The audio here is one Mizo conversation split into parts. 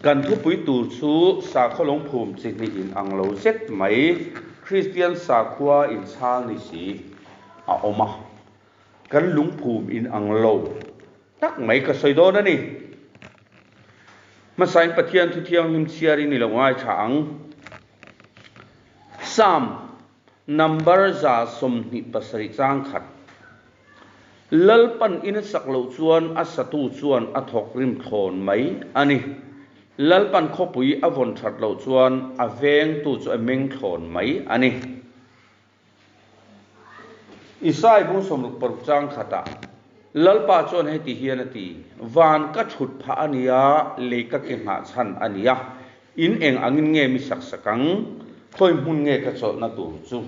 Kan thupui tur chu sakhaw lungphum chi hnih in ang lo zet mai, Kristian sakhua inchhal ni si a awm a. Kan lungphum in ang lo tak mai ka sawi dawn a ni. Hmasain Pathian thu thianghlim chhiarin i lo ngaithla ang. Psalm number 127 chang khat. Lalpan in a sak loh chuan a satu chuan a thawk rim thlawn mai a ni. Lalpan khawpui a vawn that loh chuan a vengtu chu a meng thlawn mai a ni. Isai bung 66 chang khatah Lalpa chuan heti hian a ti, Van ka thut phah a nia, lei ka ke nghah chhan a nia. In eng angin nge mi sak sak ang? Khawi hmun nge ka chawlhna tur chu?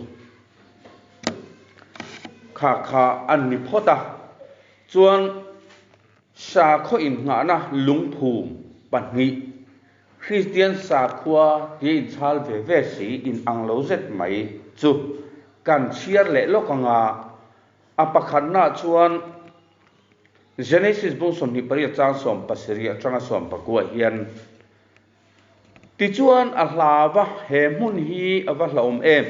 Kha kha an ni phawt a. Chuan sakhaw innghahna lungphum pahnih, Kristian sakhua tia inchhal ve ve si inang lo zet mai chu kan chhiar leh lawk ang a. A pakhatnaah chuan Genesis bung 28 chang 17 atanga 19 hian, Tichuan a hlau va, he hmun hi a va hlauhawm em?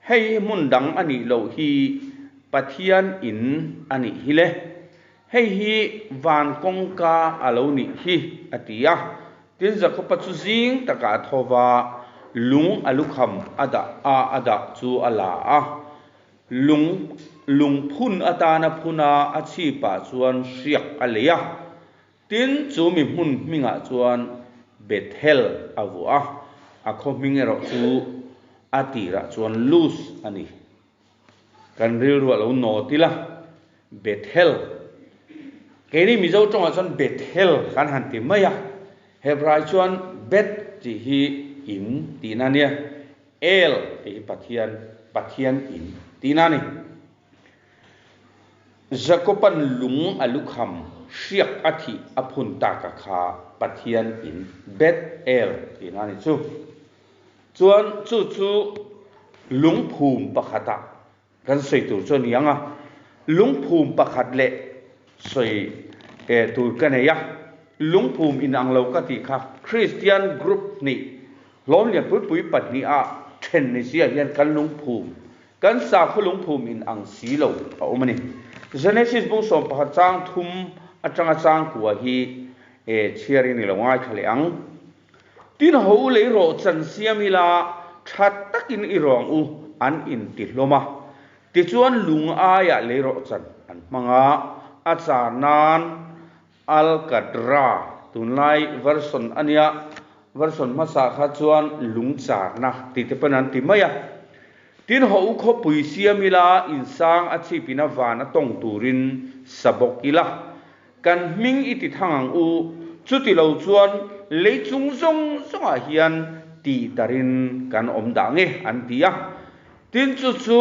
Hei hi hmun dang a nih loh hi Pathian in a nih hi le. Hei hi van kawngka a lo nih hi, a ti a. Tin Jakoba chu zing takah a tho va, lung a lukham a dah a a dah chu a la a. Lung lungphun atana phun a a chhipah chuan hriak a lei a. Tin, chu mi hmun hmingah chuan Bethel a vuah a, a khaw hming erawh chu a tirah chuan Luz a ni. Kan rilru a lo nawt ila, Bethel. Keini Mizo tawngah chuan Bethel kan han ti mai a, Hebrai chuan Beth tih hi in tihna a nia, El tih hi Pathian, Pathian in tihna a ni. Jakoban lung a lukham hriak a thih a phun tak a kha Pathian in Beth El tihna a ni chu. Chuan chu chu lungphum pakhatah kan sawi tur chu a ni ang a, lungphum pakhat leh sawi tur ka nei a, lungphum inang lo ka tih kha Kristian group hnih hlawm lian pui pui pahniha then ni zia hian kan lungphum Kan sakhaw lungphum in ang si lo a awm a ni. Genesis bung 11 chang thum atanga chang kua hi e chhiarin i lo ngaithla leh ang. Tin ho u lei rawh chan siam ila tha takin i rawng u an inti hlawm a. Tichuan lung aiah lei rawh chan an hmang a, a char nan Alkadra tunlai version a nia, version hmasa kha chuan lungcharna tih te pawn an ti mai a. Tin haw u khawpui siam ila insang a chhip ina van a tawng turin sa bawk ila. Kan hming i ti thang ang u, chuti lo chuan lei chung zawng zawngah hian tih darin kan awm dah nge an ti a. Tin chu chu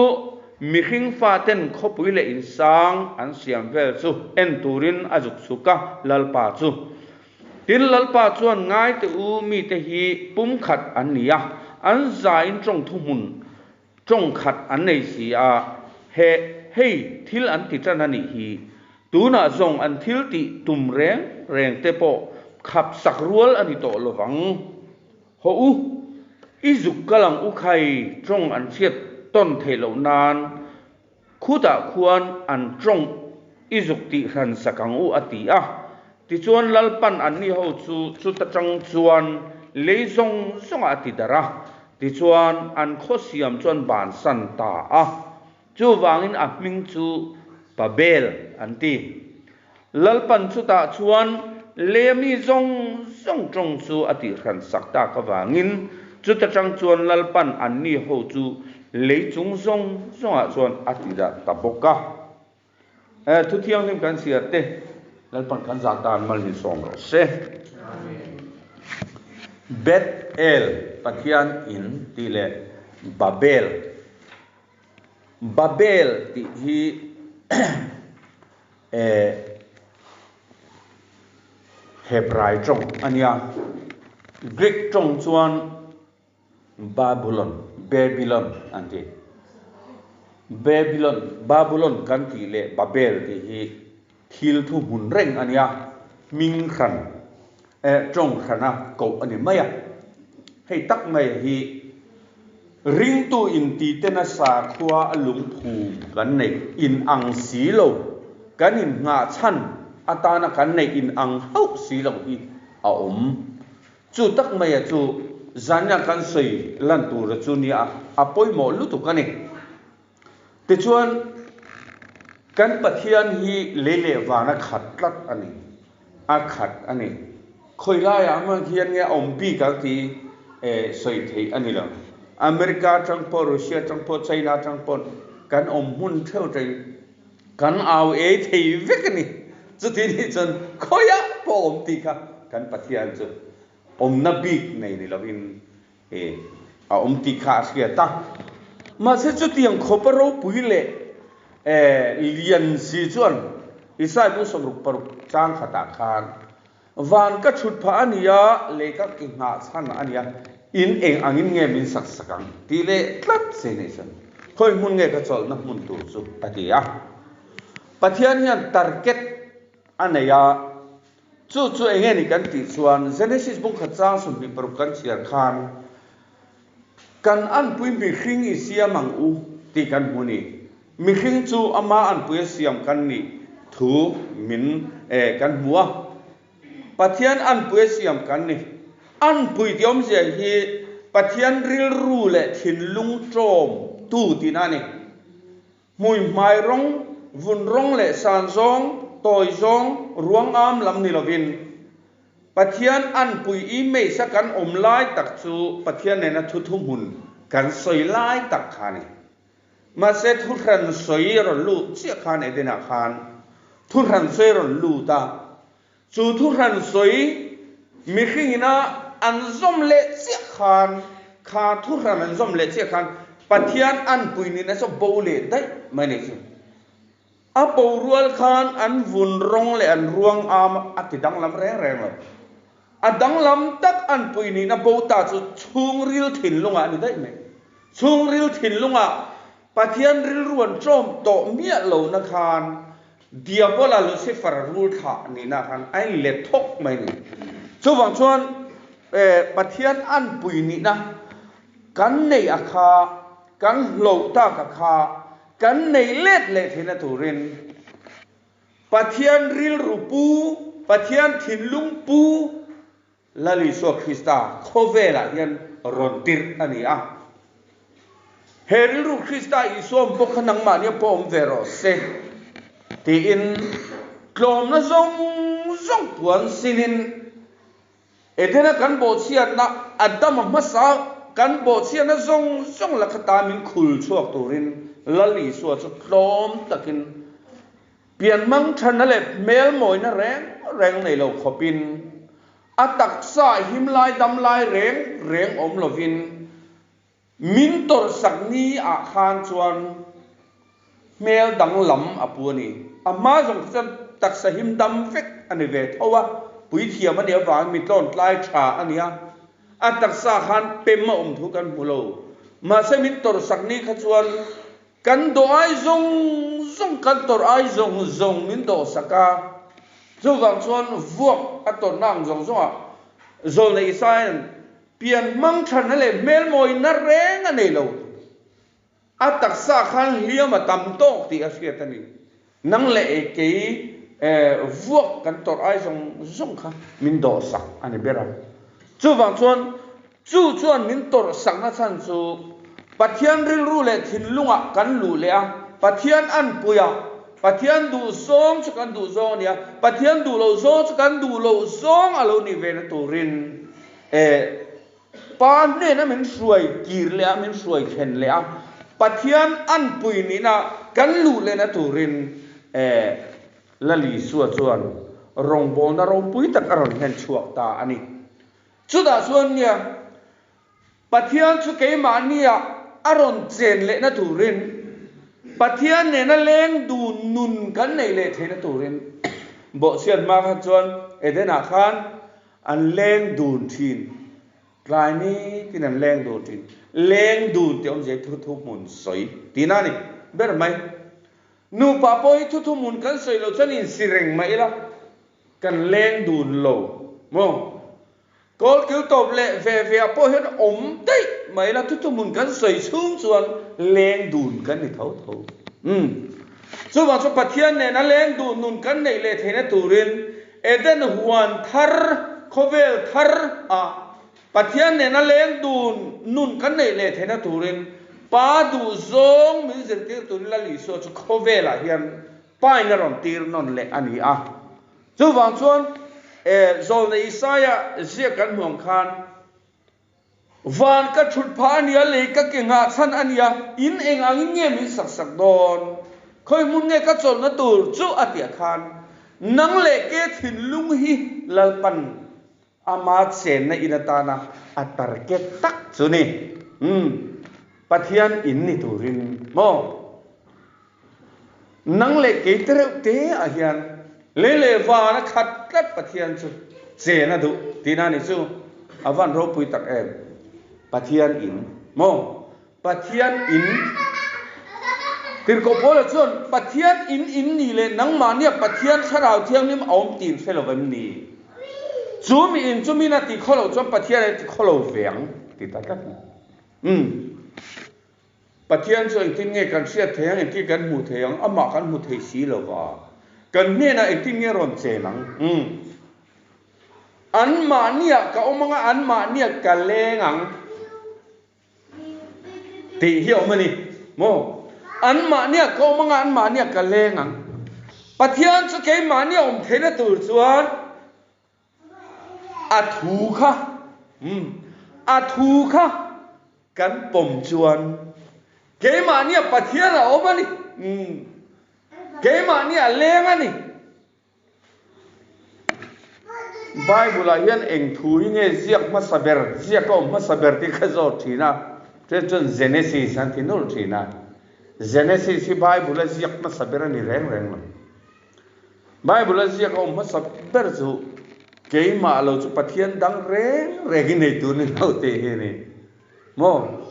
mihring faten khawpui leh insang an siam vel chu en turin a zuk chhuk a, Lalpa chu. Tin Lalpa chuan ngai teh u mite hi pumkhat an ni a, an zain tawng thuhmun tawng khat an nei si a, he hei thil an ti tan a nih hi. Tunah zawng an thil tih tum reng reng te pawh khap sak rual a ni tawh lovang. Haw u, i zuk kal ang u khai tawng an chhiat tawn theih loh nan khutah khuan an tawng i zuk tih hran sak ang u a ti a. Tichuan Lalpan anni ho chu chuta tang chuan lei zawng zawngah a ti darh a, tichuan an khaw siam chuan bansan ta a. Chuvangin a hming chu Babel an ti. Lalpan chutah chuan lei mi zawng zawng tawng chu a tihhran sak tak avangin chuta tang chuan Lalpan anni ho chu lei chung zawng zawngah chuan a ti dah ta bawk a. Thu thianghlim kan chhiar te Lalpan kan zah tan mal min sawm rawh se. Beth El Pathian in tih leh Babel. Babel tih hi Hebrai tawng a nia, Greek tawng chuan Babulon, Babylon an ti. Babylon, Babulon kan tih leh Babel tih hi thil thuhmun reng a nia, hming hran. Tawng hrana koh a ni mai a. Hei tak mai hi ringtu intitena sakhua a lungphum kan neih in ang si lo, kan innghah chhan atana kan neih in ang hauh si lo hi a awm. Chu tak maia chu zania kan sawi lan tura chu nia a pawimawh lutuk a ni. Tichuan, kan Pathian hi lei leh van a khat tlat a ni, a khat a ni. Khawi laiah hmang hian nge a awm bik ang tih sawi theih a ni lo. America atang pawh, Russia atang pawh, China atang pawh kan awm hmun theuh atangin kan au ei thei vek a ni. Chuti nih chuan khawiah pawh awm tih kha kan Pathian chu awmna bik nei ni lovin E, a awm tih kha a hriat a. Mahse chutiang khawpa ropui leh e, lian si chuan Isai bu 66 chang khatah khan, Van ka chhut phah a nia, lei ka ki nghah chhan a nia, in eng angin nge min sak sak ang? tih leh tlat si ni chuan, Khawi hmun nge ka chawlhna hmun tur chu? a ti a. Pathian hian target a nei a. Chu chu eng nge ni kan tih chuan Genesis bungkhat chang 26 kan chhiar khan kan anpui mihring i siam ang u tih kan hmu ni. Mihring chu ama anpui a siam kan nih thu min eh kan hmu a. Pathian anpui a siam kan ni. Anpui tih awmzia hi Pathian rilru leh thinlung ṭawm tu tihna a ni. Hmuihmai rawng, vun rawng leh san zawng, tawi zawng, ruang am lam ni lovin, Pathian anpui image a kan awm lai tak chu Pathian nena thu thuhmun kan sawi lai tak kha a ni. Mahse thuhran sawi rawn lut chiah khan Eden-ah khan thuhran sawi rawn lut a, Chu thuhran sawi mihring ina an zawm leh chiah khan, kha thuhran an zawm leh chiah khan Pathian anpui nihna chu bo leh daih mai nei chu. A bo rual khan an vun rawng leh an ruang am a ti danglam reng reng lo. A danglam tak anpui nihna bo ta chu chhungril thinlungah a ni daih mai. Chhungril thinlungah Pathian rilru an tlawm tawh miah lohna khan Diabola Lucifer rul thlah nihna khan a inlet thawk mai a ni. Chuvang chuan Pathian anpui nihna kan neih a kha, kan hloh tak a kha, kan neih let leh theihna turin Pathian rilru pu, Pathian thinlung pu, Lal Isua Krista khawvelah hian rawn tirh a ni a. He rilru Krista Isua awm pawh kha nangmahni a pawh awm ve rawh se tiin tlawmna zawng zawng puan sinin Edena kan bawhchhiatna Adama hmasa kan bawhchhiatna zawng zawng la kha ta min khul chhuak turin Lal Isua chu tlawm takin Pianhmang thanna leh hmel mawina reng reng nei lo khawpin, a taksa him lai dam lai reng reng awm lovin, min tawrhsak ni ah khan chuan hmel danglam a pu a ni. A hma zawng kha chuan taksa him dam vek a ni ve tho a, puithiam a nih avangin mi tlawntlai tha a ni a, a taksa khan pem a awm thu kan hmu lo. Mahse min tawrhsak ni kha chuan Kan dawh ai zawng zawng, kan tawrh ai zawng zawng min dawhsak a, chuvang chuan vuak a tawrhna ang zawng zawngah Zawlnei Isaia'n pian hmang thanna leh hmel mawina reng a nei lo. A taksa khan hliam a tam tawk tih a hriat a ni. Nang leh kei vuak kan tawrh ai zawng zawng kha min dawhsak a ni ber a. Chuvang chuan chu chuan min tawrhsakna chhan chu Pathian rilru leh thinlungah kan luh leh a, Pathian anpui a, Pathian duh zawng chu kan duh zawng a ni a, Pathian duh loh zawng chu kan duh loh zawng a lo nih ve na turin Pa hnena min hruai kir leh a, min hruai thlen leh a, Pathian anpui nihna kan luh lehna turin Lal Isua chuan rawngbawlna ropui tak a rawn hlen chhuak ta a ni. Chutah chuan nia, Pathian chu keimahnia a rawn chen lehna turin, Pathian nena leng dun nun kan neih leh theihna turin Bawhchhiat hma kha chuan Edenah khan An leng dun thin. Tlai nitin an leng dun thin. Leng dun tih awmzia hi thu thu hmun sawi tihna a ni ber mai. Nupa pawh hi thu thu hmun kan sawi loh chuan insi reng mah ila kan leng dun lo maw? Kawl kil tawp leh ve ve ah pawh hian awm daih mai la, thuthumhmun kan sawi chhung chuan leng dun kan ni tho tho. Umm. Chuvang chu Pathian nena leng dun nun kan neih leh theihna turin Eden huan thar, khawvel thar ah Pathian nena leng dun nun kan neih leh theihna turin Pa duhzawng min zirtir turin Lal Isua chu khawvelah hian Pain a rawn tir nawn leh a ni a. Chuvang chuan Zawlna Isaia ziak kan hmuh ang khan, Van ka thut phah a nia, lei ka ke nghah chhan a nia, in eng angin nge min sak sak dawn? Khawi hmun nge ka chawlhna tur chu? a tih ah khan, Nang leh ke thinlung hi Lalpan ama chenna in atana a target tak chu ni. Umm, Pathian in ni turin maw? Nang leh kei te reuh te ah hian lei leh van a khat tlat Pathian chu chen a duh tihna a ni chu a van ropui tak em. Pathian in maw? Pathian in Tirhkoh Paula chuan Pathian in in ni leh nangmahnia Pathian Thlarau Thianghlim a awm tih in hre lo em ni? Chu mi in chu min a ti khaw lo chuan Pathian a ti khaw lo ve ang ti ta tlat mai. Umm. Pathian chu engtin nge kan hriat thei ang, engtin kan hmuh thei ang, amah kan hmu thei si lo va, kan hnenah engtin nge rawn chen ang? Umm. Anmahniah ka awm anga, anmahniah ka leng ang tih hi a awm a ni maw? Anmahniah ka awm anga, anmahniah ka leng ang. Pathian chu keimahniah awm theihna tur chuan A thu kha, umm, a thu kha kan pawm chuan keimahnia Pathian a awm a ni, umm, keimahnia a leng a ni. Bible-ah hian eng thu hi nge ziak hmasa ber, ziak a awm hmasa ber tih ka zawt thin a, then chuan Genesis an ti nawlh thin a. Genesis hi Bible-a ziak hmasa ber a ni reng reng lo. Bible a ziak a awm hmasa ber chu keimah lo chu Pathian dang reng reng i nei tur ni lo tih hi a ni maw?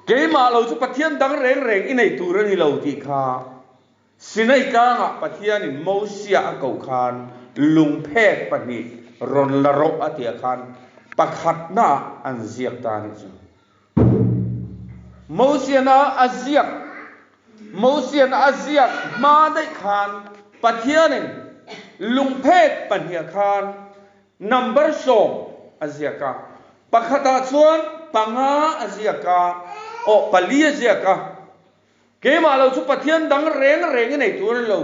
Keimah lo chu Pathian dang reng reng i nei tur a ni lo tih kha Sinai tlangah Pathianin Mosia a koh khan lungphek pahnih rawn la rawh a tih ah khan pakhatnaah an ziak ta a nih chu. Mosiana a ziak Mosiana a ziak hma daih khan Pathianin lungphek pahniha khan number sawm a ziak a, pakhatah chuan panga a ziak a, aw pali a ziak a. Keimah lo chu Pathian dang reng reng i nei tur a ni lo.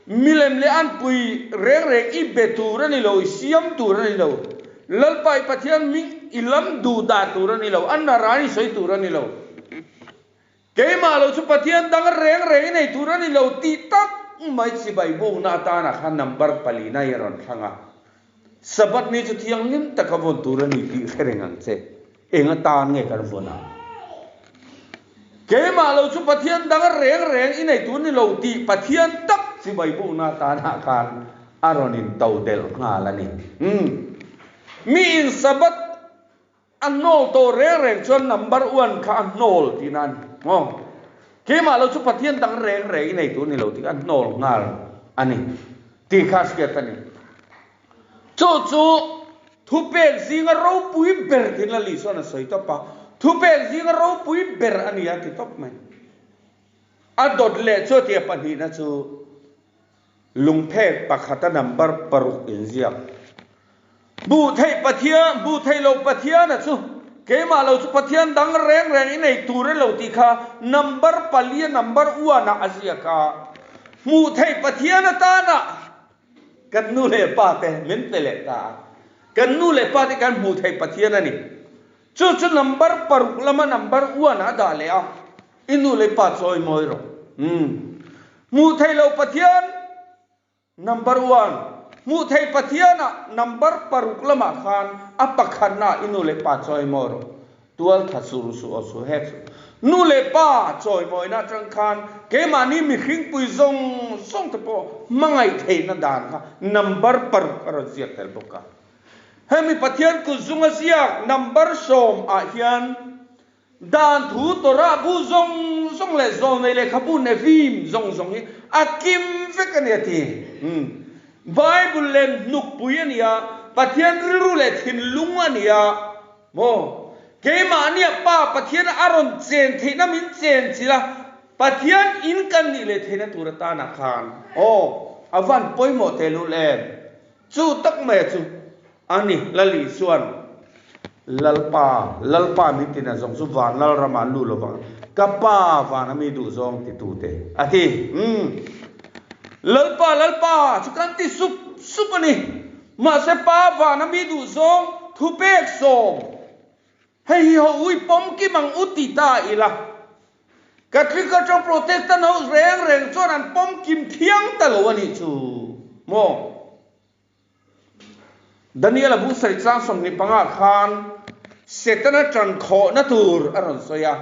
Milem leh anpui reng reng i be tur a ni lo, i siam tur a ni lo. Lalpa i Pathian hming i lam duh dah tur a ni lo, a naran i sawi tur a ni lo. Keimah lo chu Pathian dang reng reng i nei tur a ni lo tih tak mai chibai bukna atana khan number palina i rawn thlang a. Sabbath ni chu thianghlim taka vawn tur a ni tih hre reng ang che. Eng atan nge kan vawn ang? Keimah lo chu Pathian dang reng reng i nei tur ni lo tih Pathian tak chibai bukna atanah khan a rawn into delh nghal a ni. Umm. Mi in Sabbath A hnawl tawh reng reng chuan number one kha a hnawl tihna a ni maw? Keimah lo chu Pathian dang reng reng i nei tur ni lo tih kha a hnawl nghal a ni tih kha a hriat a ni. Chu chu thupek zinga ropui ber tiin Lali chuan a sawi tawp a, thupek zinga ropui ber a ni a ti tawp mai. A dawt leh chu a tia pahnihna chu Lungphek pakhata number paruk inziak. Hmuh theih Pathian, hmuh theih loh Pathiana chu keimah lo chu Pathian dang reng reng i nei tur e lo tih kha number palia number one ah a ziak a. Hmuh theih Pathian atana kan nu leh pa te min pe leh ta a. Kan nu leh pa te kan hmuh theih Pathian a ni. Chu chu number paruk lama number one ah a dah leh a. I nu leh pa chawi mawi rawh. Umm. Hmuh theih loh Pathian number one. Hmuh theih Pathian ah number paruk lamah khan a pakhatna ah i nu leh pa chawi mawi rawh. Tual tha sur suh aw suh hek suh. Nu leh pa chawi mawina atang khan keimahni mihringpui zawng zawng te pawh hmangaih theihna dan kha number paruk a rawn ziak tel bawk a. Hemi Pathian kut zunga ziak number sawm ah hian Dan thu Torah bu zawng zawng leh Zawlnei lehkhabu Nevim zawng zawng hi a kim vek a ni a ti. Bible len hnukpui a ni a, Pathian rilru leh thinlung a ni a maw? Keimahnia Pa Pathian a rawn chen theihna min chen chilh a, Pathian in kan nih leh theihna tur atana khan aw a van pawimawh tehlul em? Chu tak mai chu a ni, Lali chuan Lalpa, Lalpa min tina zawng chu van lal ramah an luh lovang, ka Pa vana mi duh zawng titute, a ti. Umm. Lalpa, Lalpa chu kan ti sup sup a ni. Mahse Pa vana mi duh zawng thupek sawm. Hei hi ho ui pawm kim ang u ti ta ila. Catholic atang Protestant ho reng reng chuan an pawm kim thiang ta lo a nih chu maw? Daniel-a bu sawi chang 25 khan Setana tan khawhna tur a rawn sawi a,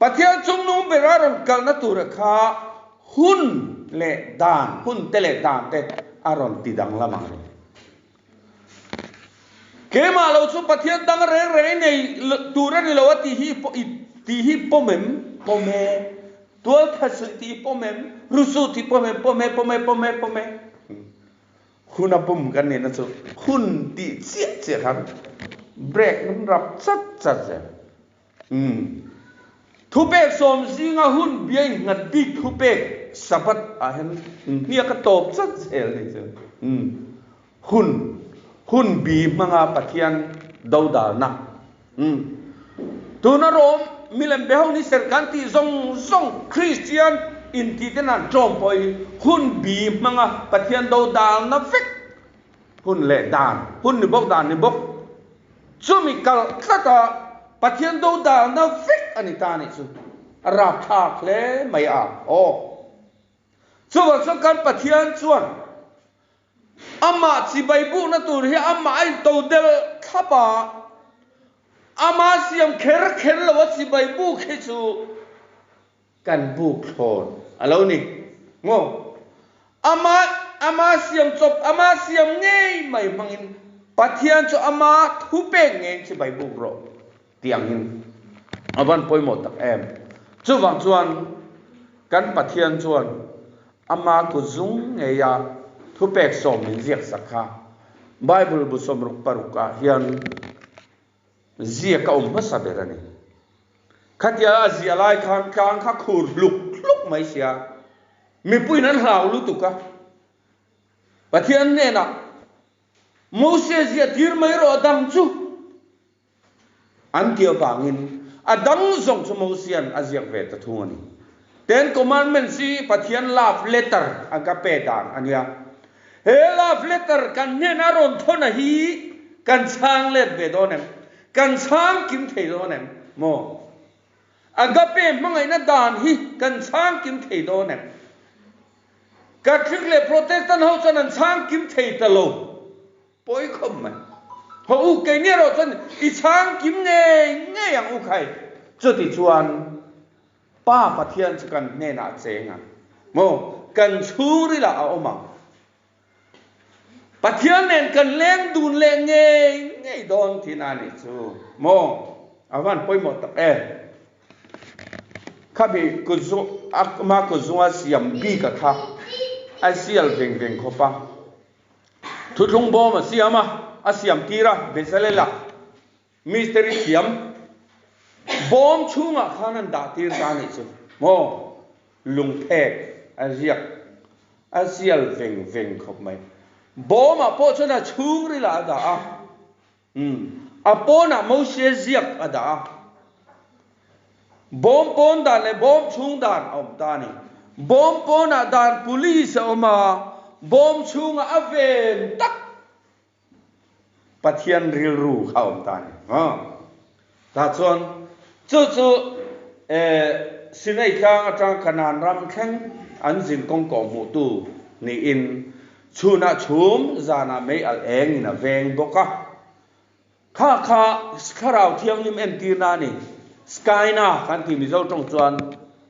Pathian chungnung bera rawn kalna tura kha hun leh dan, hun te leh dan te a rawn ti danglam ang. Keimah lo chu Pathian dang reng reng i nei tur a ni lo a tih hi i tih hi pawm em? Pawm e. Tual tha suih tih i pawm em? Rusuh tih pawm em? Pawm e, pawm e, pawm e, pawm e. Hun a pum kan nihna chu hun tih chiah chiah khan break nan rap chat chat zel. Umm. Thupek sawm zinga hun bia innghat bik thupek Sabbath ah hian hniak a tawp chat zel ni chu. Umm. Hun, hun bi hmanga Pathian dodalna. Umm. Tuna Rom milem be ho ni ser kan tih zawng zawng Kristian intih ten an tlawm pawh hi hun bi hmanga Pathian dodalna vek hun leh dan, hun ni bawk dan ni bawk. Chumi kalh tlat a Pathian dodalna vek a ni ta nih chu a rapthlak hle mai a aw. Chuvang chuan kan Pathian chuan amah chibai bukna tur hi amah a into del thlap a, amah siam kher kher lo a chibai buk hi chu Kan buk thlawn a lo ni maw? Ama ama siam chawp, ama siam ngei mai hmangin Pathian chu ama thu pek ngeiin chibai buk rawh tih angin a van pawimawh tak em. Chuvang chuan kan Pathian chuan ama kutzung ngeia thupek sawm min ziak sak kha Bible bu 66 ah hian Ziak a awm hmasa ber a ni. Khatia a ziah lai khan tlang kha khur hluk hluk mai sia, mipuiin an hlau lutuk a. Pathian hnenah, Mose ziah tir mai rawh a dang chu an ti avangin a dang zawng chu Mosean a ziak ve ta thung a ni. Ten Commandments hi Pathian love letter an ka pe dan a nia. He love letter kan hnena rawn thawn a hi kan chhang let ve dawn em? Kan chhang kim thei dawn em? Maw? Agape hmangaihna dan hi kan chhang kim thei dawn em? Catholic leh Protestant ho chuan an chhang kim thei ta lo. Pawi khawp mai. Haw u, keini erawh chuan i chhang kim ngei ngei ang u khai. Chuti chuan Pa Pathian chu kan hnenah a cheng ang maw? Kan chhungrilah a awm ang. Pathian nen kan leng dun leh ngei ngei dawn thin a nih chu maw? A van pawimawh tak em. Khami kutzung, ama kutzunga siam bik a kha a sial veng veng khawp a. Thuthlung bawm a siam a, a siam tir a, Bezalel-a mistiri thiam bawm chhungah khan an dah tir ta a nih chu maw? Lungphek a ziak, a zial veng veng khawp mai. Bawmah pawh chuan a chhungrilah a dah a, umm, a pawnah Mose ziak a dah a. Bawm pawn dan leh bawm chhung dan a awm ta a ni. Bawm pawnah dan police a awm a, bawm chhungah a ven tak Pathian rilru kha a awm ta a ni. Tah chuan chu chu Sinai tlang atang Kanaan ram thleng an zin kawng kawh hmuhtu niin chhunah chhum zanah mei alh engin a veng bawk a. Kha kha Thlarau Thianghlim entirna a ni. Skyna kan tih Mizo tawng chuan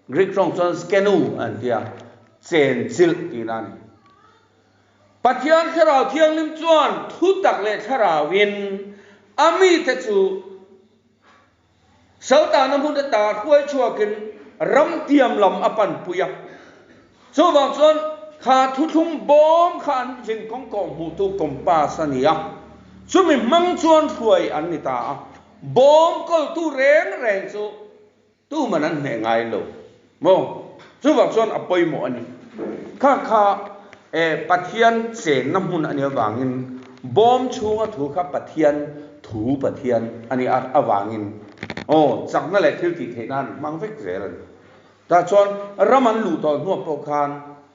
Greek tawng chuan skenu an ti a, chen chilh tihna a ni. Pathian Thlarau Thianghlim chuan thutak leh thlarauin a mite chu Saltana hmun ata hruai chhuakin ram tiam lam a panpui a. Chuvang chuan kha thuthlung bawm kha an zin kawng kawh hmuhtu compass a ni a. Chumi hmang chuan hruai an ni ta a, bawm kawltu reng reng chu tuman an hneh ngai lo maw? Chuvang chuan a pawimawh a ni. Kha kha e Pathian chenna hmun a nih avangin bawm chhunga thu kha Pathian thu Pathian a nih avangin aw chakna leh thil tih theihna an hmang vek zel a ni. Tah chuan ram an luh tawh hnuah pawh khan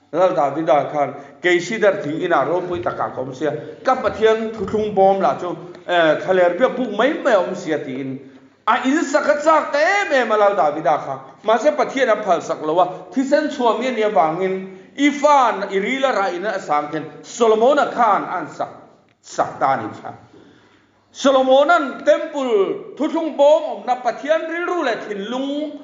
Lal Davida khan, Kei Sidar thing inah ropui takah ka awm sia, ka Pathian thuthlung bawm lah chu thlaler biak buk mai mai a awm sia tiin a insak a chak ta em em a Lal Davida kha. Mahse Pathian a phalsak lo a, thisen chhuah mi a nih avangin i fa i ril a rah in a sang khian Solomona khan a an sak sak ta a ni kha. Solomona'n Temple thuthlung bawm awmna Pathian rilru leh thinlung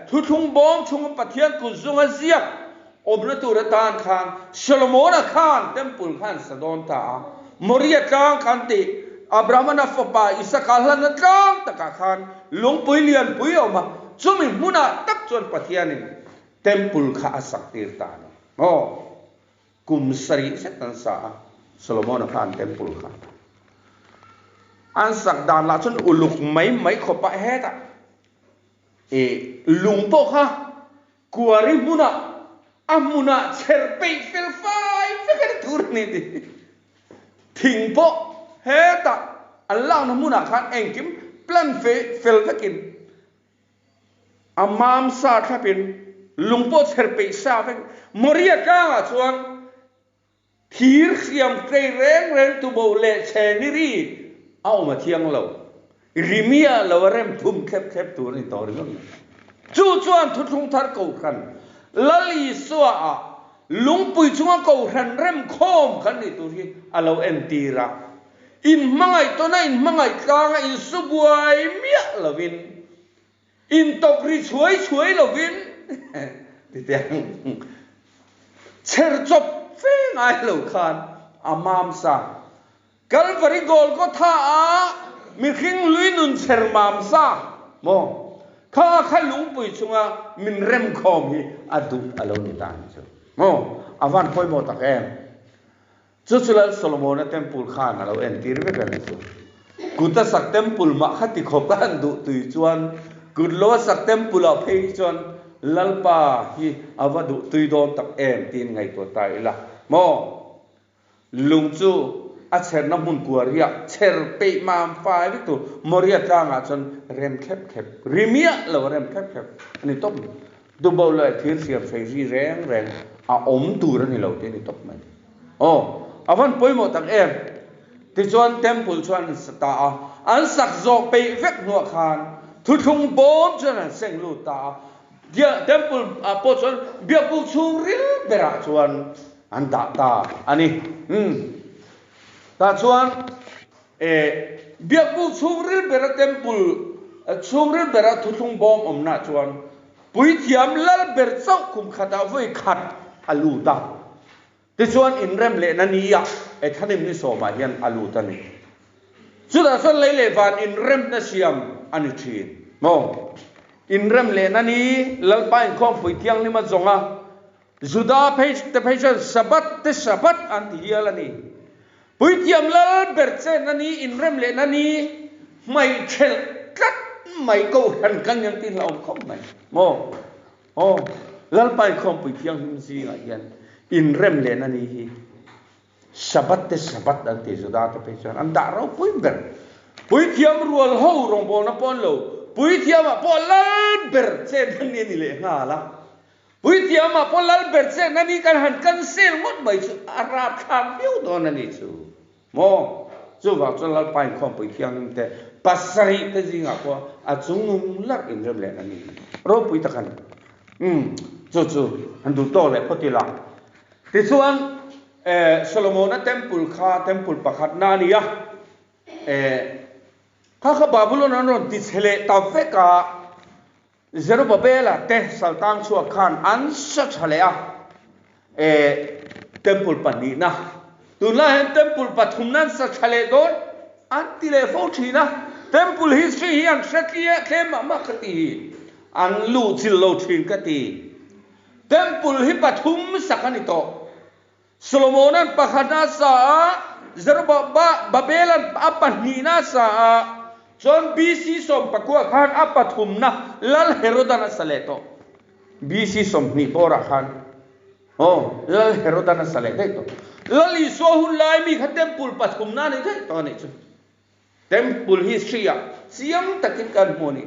thuthlung bawm chhunga Pathian kut zunga ziak awmna tur atan khan Solomona khan Temple khan sa dawn ta a. Moria tlang khan tih Abrahama fapa Isaka hlanna tlang takah khan lungpui lianpui a awm a, chumi hmunah tak chuan Pathianin Temple kha a sak tir ta a ni. Aw. Kum sarih zet an sa a, Solomona kha an temple kha an sak dan lah chuan uluk mai mai khawp a hetah i lung pawh kha kuari hmunah a hmunah chher peih fel fai vek a ni tur a ni tih thing pawh hetah an lakna hmunah khan engkim plan fel vekin A mam sa thlapin lung pawh chher peih sa vek. Moria tlangah chuan thir hriam tlei reng reng tuboh leh chhe ni ri a awm a thiang lo. Rimia lo a rem thum thlep thlep tur a ni tawh ringawt mai. Chu chuan thuthlung thar kohhran Lal Isua ah lungpui chunga kohhran rem khawm kan nih tur hi a lo entir a. Inhmangaih tawna inhmangaih tlanga insu buai miah lovin, intawk ri chhuai chhuai lovin titiang chher chawp fe ngai lo khan a mam sa. Kalvari Golgotha a mihring hlui nun chher mam sa maw? Kha kha lungpui chunga min remkhawm hi a duh a lo ni ta ang chu maw? A van pawimawh tak em? Chu chu Lal Solomona temple khan a lo entir vek a ni chu. Kut a sak temple mah kha ti khawp a han duh tui chuan kut lo a sak temple ah phei hi chuan Lalpa hi a va duh tui dawn tak em tiin ngaihtuah ta ila maw? Lung chu a chherna hmun kua riah chher peih mam fai vek tur Moria tlangah chuan rem thlep thlep ri miah lo a rem thlep thlep a ni tawp mai. Dubo leh thir siam hrei ri reng reng a awm tur a ni lo tih a ni tawp mai. Aw, a van pawimawh tak em? Tichuan Temple chuan an sa ta a, an sak zawh peih vek hnuah khan thuthlung bawm chuan an seng lut ta a, Temple ah pawh chuan biakbuk chhung ril berah chuan an dah ta a ni. Umm. Tah chuan e biakbuk chhung ril bera Temple chhung ril bera thuthlung bawm awmnaah chuan Puithiam lal ber chauh kum khatah vawi khat a lut a, tichuan inrem lehna nia Ethanim ni sawmah hian a lut a ni. Chutah chuan lei leh van inremna siam a ni thin maw? Inrem lehna ni Lalpa inkhawmpui thianghlim a zawng a, Juda phei te phei chuan Sabbath te Sabbath an ti hial a ni. Puithiam lal ber chenna ni, inrem lehna ni, hmai thelh tlat mai kohhran kan niang tih hlauhawm khawp mai maw? Aw, Lalpa inkhawmpui thianghlim zingah hian inrem lehna ni hi Sabbath te Sabbath an ti Juda te phei chuan an dah ropui ber. Puithiam rual ho rawngbawlna pawh an lo, puithiamah pawh lal ber chenna ni a ni leh nghal a. Puithiamah pawh lal ber che na ni kan han cancel ngawt mai chu a rapthlak viau dawn a ni chu maw? Chuvang chuan Lalpa inkhawmpui thianghlim te pasarih te zingah pawh a chungnung larh inrem leh a ni. Ropui tak a ni. Umm chu chu han duh tawk leh phawt ila. Tichuan eh Solomona temple kha temple pakhatna a ni a, eh kha kha Babylon an rawn tichhe leh ta vek a, Zerubabela te saltang chhuak khan an sa tha leh a, e temple pahnihna, tunlai hian temple pathumna an sa tha leh dawn an ti leh fo thin a, temple history hi an hre tliah tlem mah mah ka ti, an luh chilh lo thin ka ti. Temple hi pathum sak a ni tawh. Solomona'n pakhatna a sa a. Zerubabela'n a pahnihna a sa a, chuan BC 19 khan a pathumna Lal Herodan a sa leh tawh. BC 20 bawrah khan aw Lal Herodan a sa leh daih tawh. Lal Isua hun lai mi kha temple pathumna a ni daih tawh a nih chu. Temple history ah chiang takin kan hmu a ni.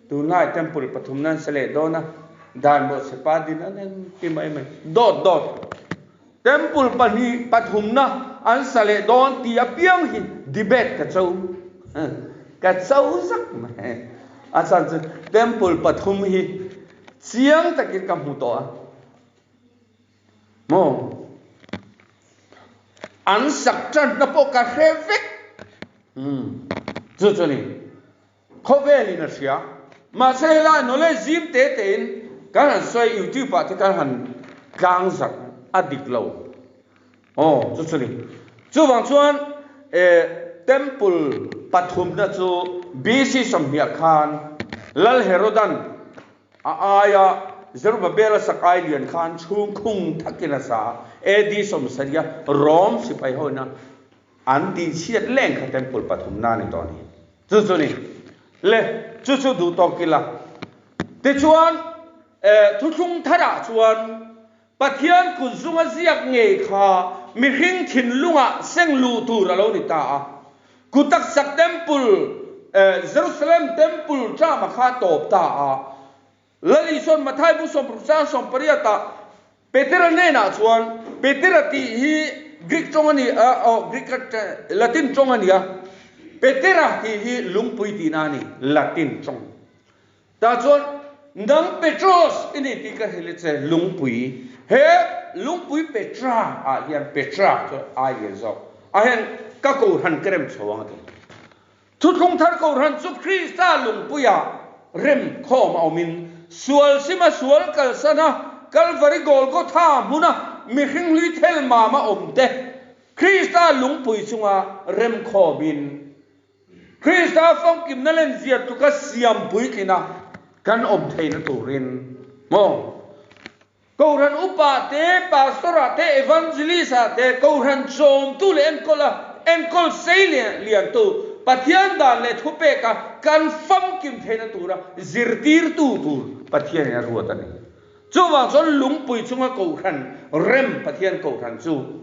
Tunlai temple pathumna an sa leh dawn a, dan bawh chhepa din an en ti mai mai. Dawt dawt. Temple pahnih pathumna an sa leh dawn tih apiang hi debate ka cho ka cho zak mai. A chhan chu temple pathum hi chiang takin ka hmu tawh a. Maw? An sak tanna pawh ka hre vek. Umm, chu chu ni. Khawvelin a hria. Mahse helai knowledge zim te tein kan han sawi YouTube ah te kan han tlang zak a dik lo. Aw, chu chu ni. Chuvang chuan eh temple pathumna chu BC 20 khan Lal Herodan A aia Zerubbabel-a sak ai lian khan chhungkhung thakin a sa a, AD 70 Rom sipai hoina an tihchhiat leng kha temple pathumna a ni tawh a ni. Chu chu ni. Le, chu chu duh tawk ila. Tichuan, eh, thuthlung tharah chuan Pathian kut zunga ziak ngei kha mihring thinlungah seng luh tur a lo ni ta a. Kut taksak temple, Jerusalem temple ṭama kha a tawp ta a. Lal Isua'n Matthai bu 16 chang 18 ah Petera hnenah chuan, Petera tih hi Greek ṭawng a ni a, aw Greek Latin ṭawng a ni a, Petera tih hi lungpui tihna a ni, Latin ṭawng. Tah chuan, Nang Petros i ni tih ka hrilh i che, lungpui, he lungpui Petra ah hian, Petra chu ai lian zawk, ah hian ka kohhran ka rem chho ang a ti. Thuthlung thar kohhran chu Krista lungpuia rem khawm a awmin, sual sima sual kalsana Kalvari Golgotha hmuna mihring hlui thel mama awmte Krista lungpui chunga rem khawmin, Krista famkimna len zia tluka siam puitlin a kan awm theihna turin maw? Kohhran upa te, pastor ah te, evangelist ah te, kohhran chawmtu leh enkawl a enkawl sei liantu Pathian dan leh thupek a kan famkim theihna tura zirtirtu tur Pathianin a ruat a ni. Chuvang chuan lungpui chunga kohhran rem Pathian kohhran chu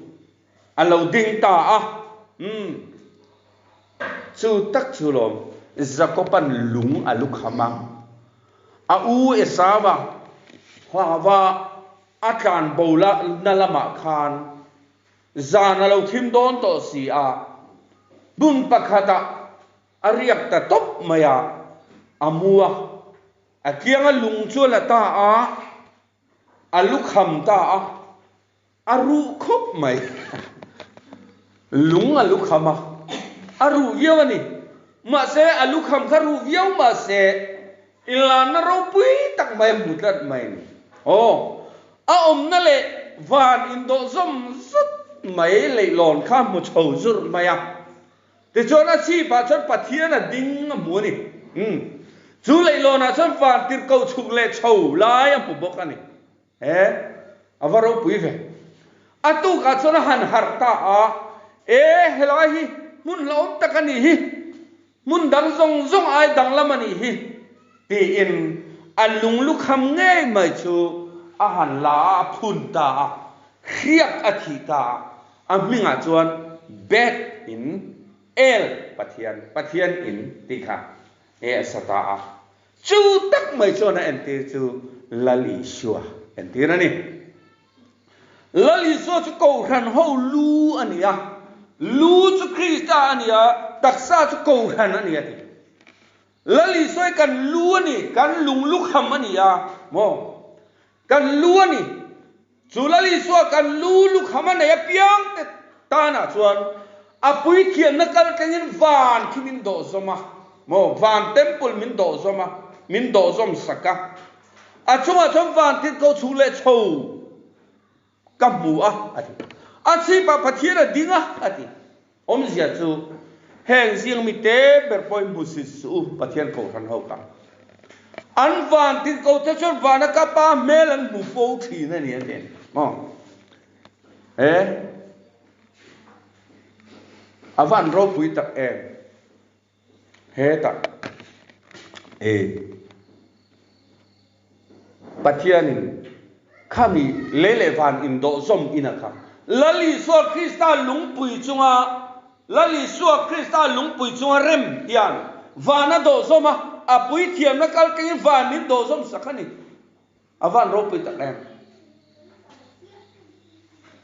A lo ding ta a, Umm, chu tak chu lawm, Jakoba'n lung a lu kham a, a u Esau-a hlauva a tlan bo na lamah khan zan a lo thim dawn tawh si a, hmun pakhatah a riak ta tawp mai a, a mu a, a kianga lung chu a la ta a, a lu kham ta a. A ruh khawp mai. Lung a lukham a, a ruh viau a ni. Mahse, a lukham kha ruh viau mahse, inlanna ropui tak mai a hmu tlat mai a ni. Aw, a awmna leh van indawh zawm zut mai leihlawn kha a hmu chho zur mai a. Tichuan a chhipah chuan Pathian a ding a hmu a ni. Umm, chu leihlawnah chuan van tirhkoh chhuk leh chho lai a hmu bawk a ni. He, a va ropui ve. A tukah chuan a han harh ta a, E, helai hi hmun hlauhawm tak a nih hi, hmun dang zawng zawng ai danglam a nih hi, tiin a lunglukham ngei mai chu a han la a, a phun ta a, hriak a thih ta a, a hmingah chuan Beth in El Pathian, Pathian in tih kha e a sa ta a. Chu tak mai chuan a entir chu Lal Isua entir a ni. Lal Isua chu Kohhran ho lu a ni a, lu chu Krista a ni a, taksa chu Kohhran a ni a ti. Lal Isua hi kan lu a ni, kan lunglukham a ni a, maw? Kan lu a ni. Chu Lal Isua kan lu lukham a nei apiang te tanah chuan a puithiamna kal tlengin van khi min dawh zawm a, maw van temple min dawh zawm a, min dawh zawm sak a. A chungah chuan van tirhkoh chhuk leh chho ka hmu a, a ti. A chhipah Pathian a ding a, a ti. Awmzia chu heng zing mi te ber pawhin hmu sit suh u, Pathian Kohhran ho kha. An van tirhkoh te chuan vana ka pa hmel an hmu fo thin a ni a ti. Maw? E. A van ropui tak em? Hetah e Pathianin khami lei leh van indawhzawm ina kha Lal Isua Krista lungpui chunga Lal Isua Krista lungpui chunga rem hian van a dawhzawm a, a puithiamna kaltlingin van min dawhzawm sak a ni. A van ropui tak em?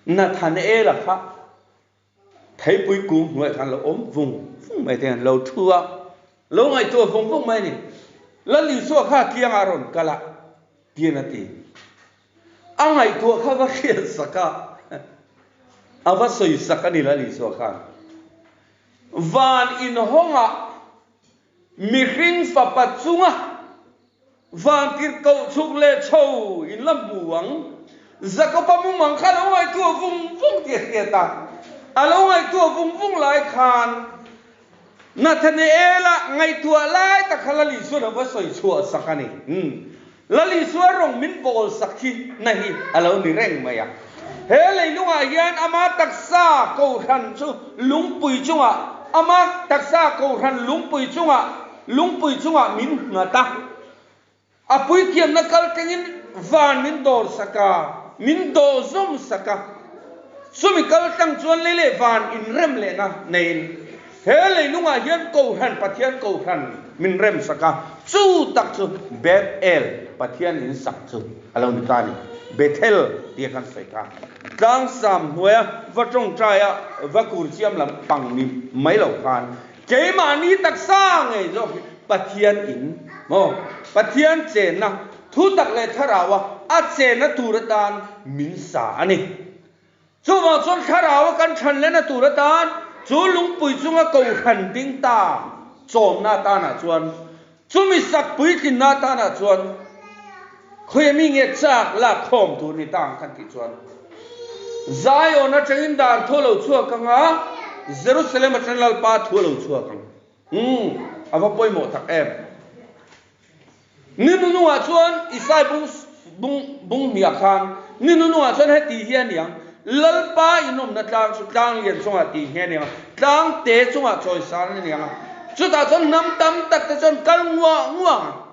Nathanaela kha Theipui kung hnuaiah khan lo awm vung vung mai te an lo thu a, lo ngaihtuah vung vung mai a ni. Lal Isua kha tliangah a rawn kal a, tiin a ti. A ngaihtuah kha va hriat sak a, a va sawi sak a ni Lal Isua khan. Van inhawngah Mihring fapa chunga vantir koh chhuk leh chho in la hmu ang. Jakoba mumang kha a lo ngaihtuah vung vung tih a hriat a. A lo ngaihtuah vung vung lai khan Nathanaela ngaihtuah lai tak kha Lal Isuan a va sawi chhuah sak a ni. Lal Isua rawng min bawl sak hi na hi a lo ni reng mai a. He leilungah hian ama taksa kohhran chu lungpui chungah, ama taksa kohhran lungpui chungah, lungpui chungah min nghat a. A puithiamna kal tlengin van min dawr sak a, min dawh zawm sak a. Chumi kal tlang chuan lei leh van inrem lehna neiin he leilungah hian Kohhran, Pathian Kohhran min rem sak a, chu tak chu Beth-el, Pathian in sak chu a lo ni ta a ni. Bethel tia kan sawi kha tlangsam hnuaia va tawngtaia va kur chiam lam pang ni mai lo khan keimahni taksa ngei zawk hi Pathian in maw Pathian chenna Thu tak leh thlaraua a chenna tur atan min sa a ni. Chuvang chuan thlaraua kan chhan lehna tur atan chu lungpui chunga kohhran ding ta chawmna atanah chuan chumi sak puitlinna atanah chuan khawi mi nge chak lak khawm tur ni ta ang kan tih chuan Zion atangin dan thu a lo chhuak ang a, Jerusalem atangin Lalpa thu a lo chhuak ang. Umm, a va pawimawh tak em. Ni nunungah chuan Isai bung bung bung hniah khan ni nunungah chuan heti hi a ni ang, Lalpa inawmna tlang chu tlang lian chungah tih nghe a ni ang a, tlang te chungah chawisan a ni ang a, chutah chuan hnam tam tak te chuan kal nguah nguah ang a,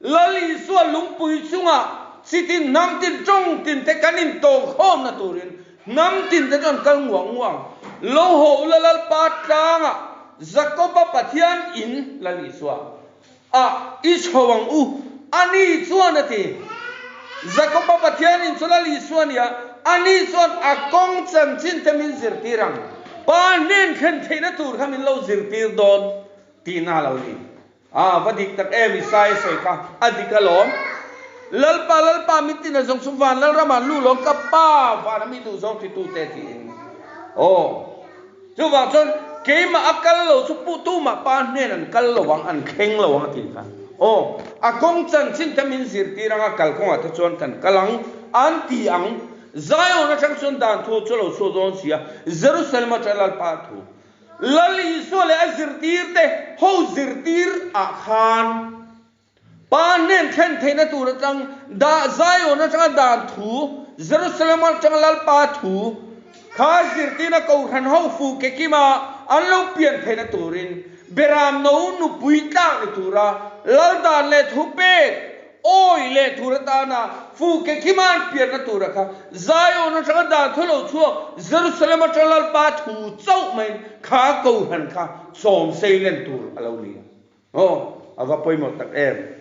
Lal Isua lungpui chungah chitin hnam tin tawng tin te kan intawngkhawmna turin hnam tin te chuan kal nguah nguah ang. Lo haw ula Lalpa tlangah Jakoba Pathian in Lal Isua A i chho ang u, ani chuan a ti. Jakoba Pathian in chu Lal Isua nia, ani chuan a kawng chanchin te min zirtir ang. Pa hnen thlen theihna tur kha min lo zirtir dawn tihna lo ni. A va dik tak em Isaia sawi kha a dik alawm. Lalpa, Lalpa min tina zawng chu van Lalramah an lu lawm ka Pa vana mi duh zawng titute tiin. Aw. Chuvang chuan keimah a kal lo chu pu tumah pa hnen an kal lo ang, an thleng lo ang a ti kha. Aw, a kawng chanchin te min zirtir ang a, kalkawngah te chuan kan kal ang, an ti ang. Zion atang chuan dan thu chu a lo chhuak dawn si a, Jerusalem atang Lalpa thu. Lal Isua leh a zirtir te ho zirtir ah khan Pa hnen thlen theihna tur atang dah Zion atanga dan thu, Jerusalem atanga Lalpa thu kha zirtirna Kohhran ho fu ke kima an lo pian theihna turin Beram no nupui tlak ni tura Lal dan leh thu pek awi leh tur atana fu ke kima an pianna tura kha Zion atanga dan thu lo chhuak Jerusalem atanga Lalpa thu chauh maiin kha Kohhran kha sawm sei len tur a lo ni a. Aw, a va pawimawh tak em!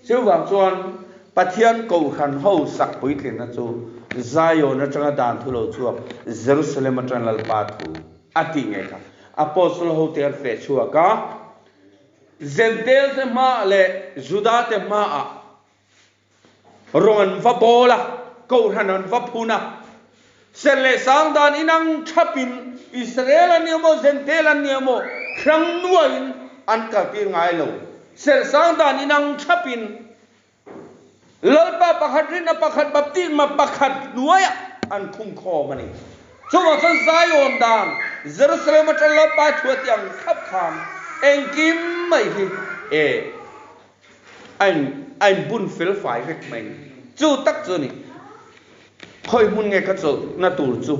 Chuvang chuan Pathian Kohhran ho sak puitlinna chu Zion atanga dan thu lo chhuak Jerusalem atang Lalpa thu a tih ngei kha Apostle hote an feh chhuak a, Jentail te hmaah leh Juda te hmaah Rawng an va bawl a, Kohhran an va phun a. Serh leh sang dan inang thapin Israel an ni emaw, Jentail an ni emaw hrang nuaiin an kaltir ngai lo. Serh sang dan inang thapin Lalpa pakhat rinna pakhat baptisma pakhat hnuaiah an khung khawm a ni. Chuvang chuan Zion dan, Jerusalem atang Lalpa thu a ti ang thlap khan engkim mai hi e. A in a in bun fel fai vek mai ni. Chu tak chu a ni. Khawi hmun nge ka chawlhna tur chu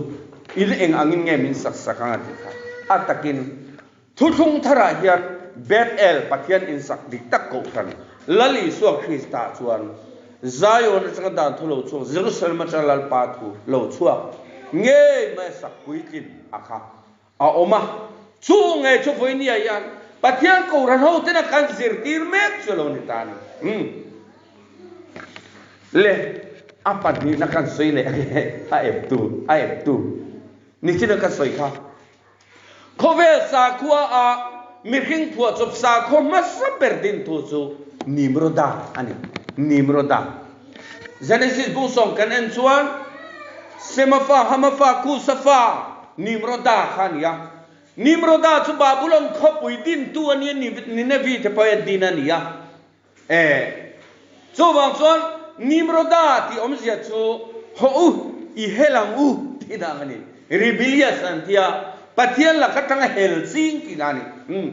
in eng angin nge min sak sak ang a tih kha. A takin Thuthlung tharah hian Beth-el Pathian insak dik tak kohhran Lal Isua Krista chuan Zion atanga dan thu lo chhuak, Jerusalem atanga Lalpa thu lo chhuak ngei mai a sak puitlin a kha a awm a. Chu ngei chu vawinia hian Pathian kohhran hotena kan zirtir mek chu a lo ni ta a ni. Umm. Le, a pahnihna kan sawi leh ange, a eptu, a eptu. Nichina ka sawi kha. Khawvel sakhua a mihring phuahchawp sakhaw hmasa ber dintu chu Nimroda a ni. Nimroda. Genesis bu sawm kan en chuan Sema fa, Hama fa, Kusa fa Nimroda kha a ni a. Nimroda chu Babulon khawpui dintu a ni a, Ninevi te pawh hian din a ni a. E. Chuvang chuan Nimroda tih awmzia chu Hawh u, i hel ang u tih dan a ni. Rebellious an ti a, Pathian lak atanga hel ching tih dan a ni. Umm.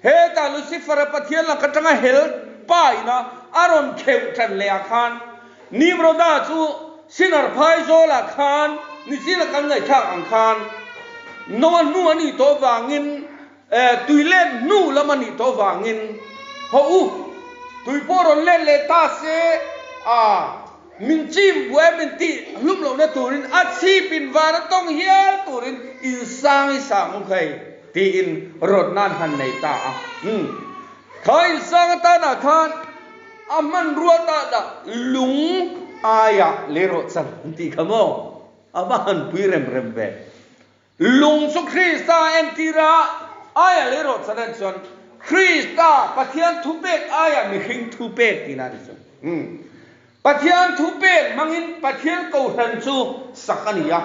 Hetah Lucifer-a Pathian lak atanga hel pa ina a rawn kheuh tan leh ah khan Nimroda chu Sinar phai zawlah khan nichin a kan ngaihthlak ang khan Noah hnu a nih tawh vangin Tui let hnu lam a nih tawh vangin haw u, tui pawh rawn let leh ta se a, min chim buai min tih hlum lohna turin a chhip in van a tawng hial turin in sang i sang u khai tiin rawtna an han nei ta a. Umm, kha in sang atanah khan a hmanrua ta dah lung aiah leirawh chan an tih kha maw? A va han pui rem rem ve. Lung chu Krista entir a, aia lei rawh chan chuan Krista, Pathian thupek aia mihring thupek tihna a ni chu. Umm. Pathian thupek hmangin Pathian kohhran chu sak a ni a.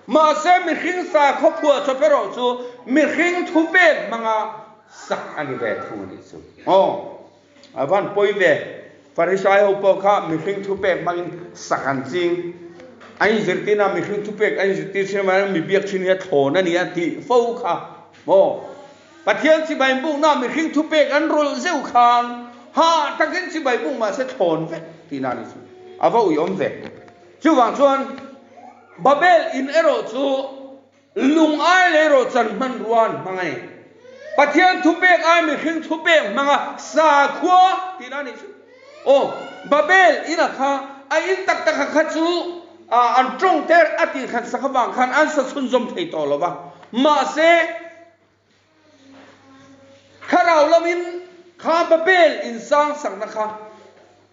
Mahse mihring sakhaw phuahchawp erawh chu mihring thupek hmanga sak a ni ve thung a nih chu. Aw. A van pawi ve. Farisai ho pawh kha mihring thupek hmangin sak an ching. An inzirtir a, mihring thupek an inzirtir thin avangin mi biak thin hi a thlawn a ni a tih fo kha maw? Pathian chibai bukna mihring thupek an rawlh zeuh khan hah takin chibai buk mahse thlawn vek tihna a ni chu. A va uiawm ve. Chuvang chuan Babel in erawh chu Lung ai leh rawhchan hmanrua an hmang a ni. Pathian thupek ai mihring thupek hmanga sakhua tihna a nih chu. Aw, Babel ina kha a in tak tak a kha chu an tawng ter a tih khat sak avang khan an sa chhunzawm thei tawh lo va. Mahse, thlarau lamin kha Babel in sang sakna kha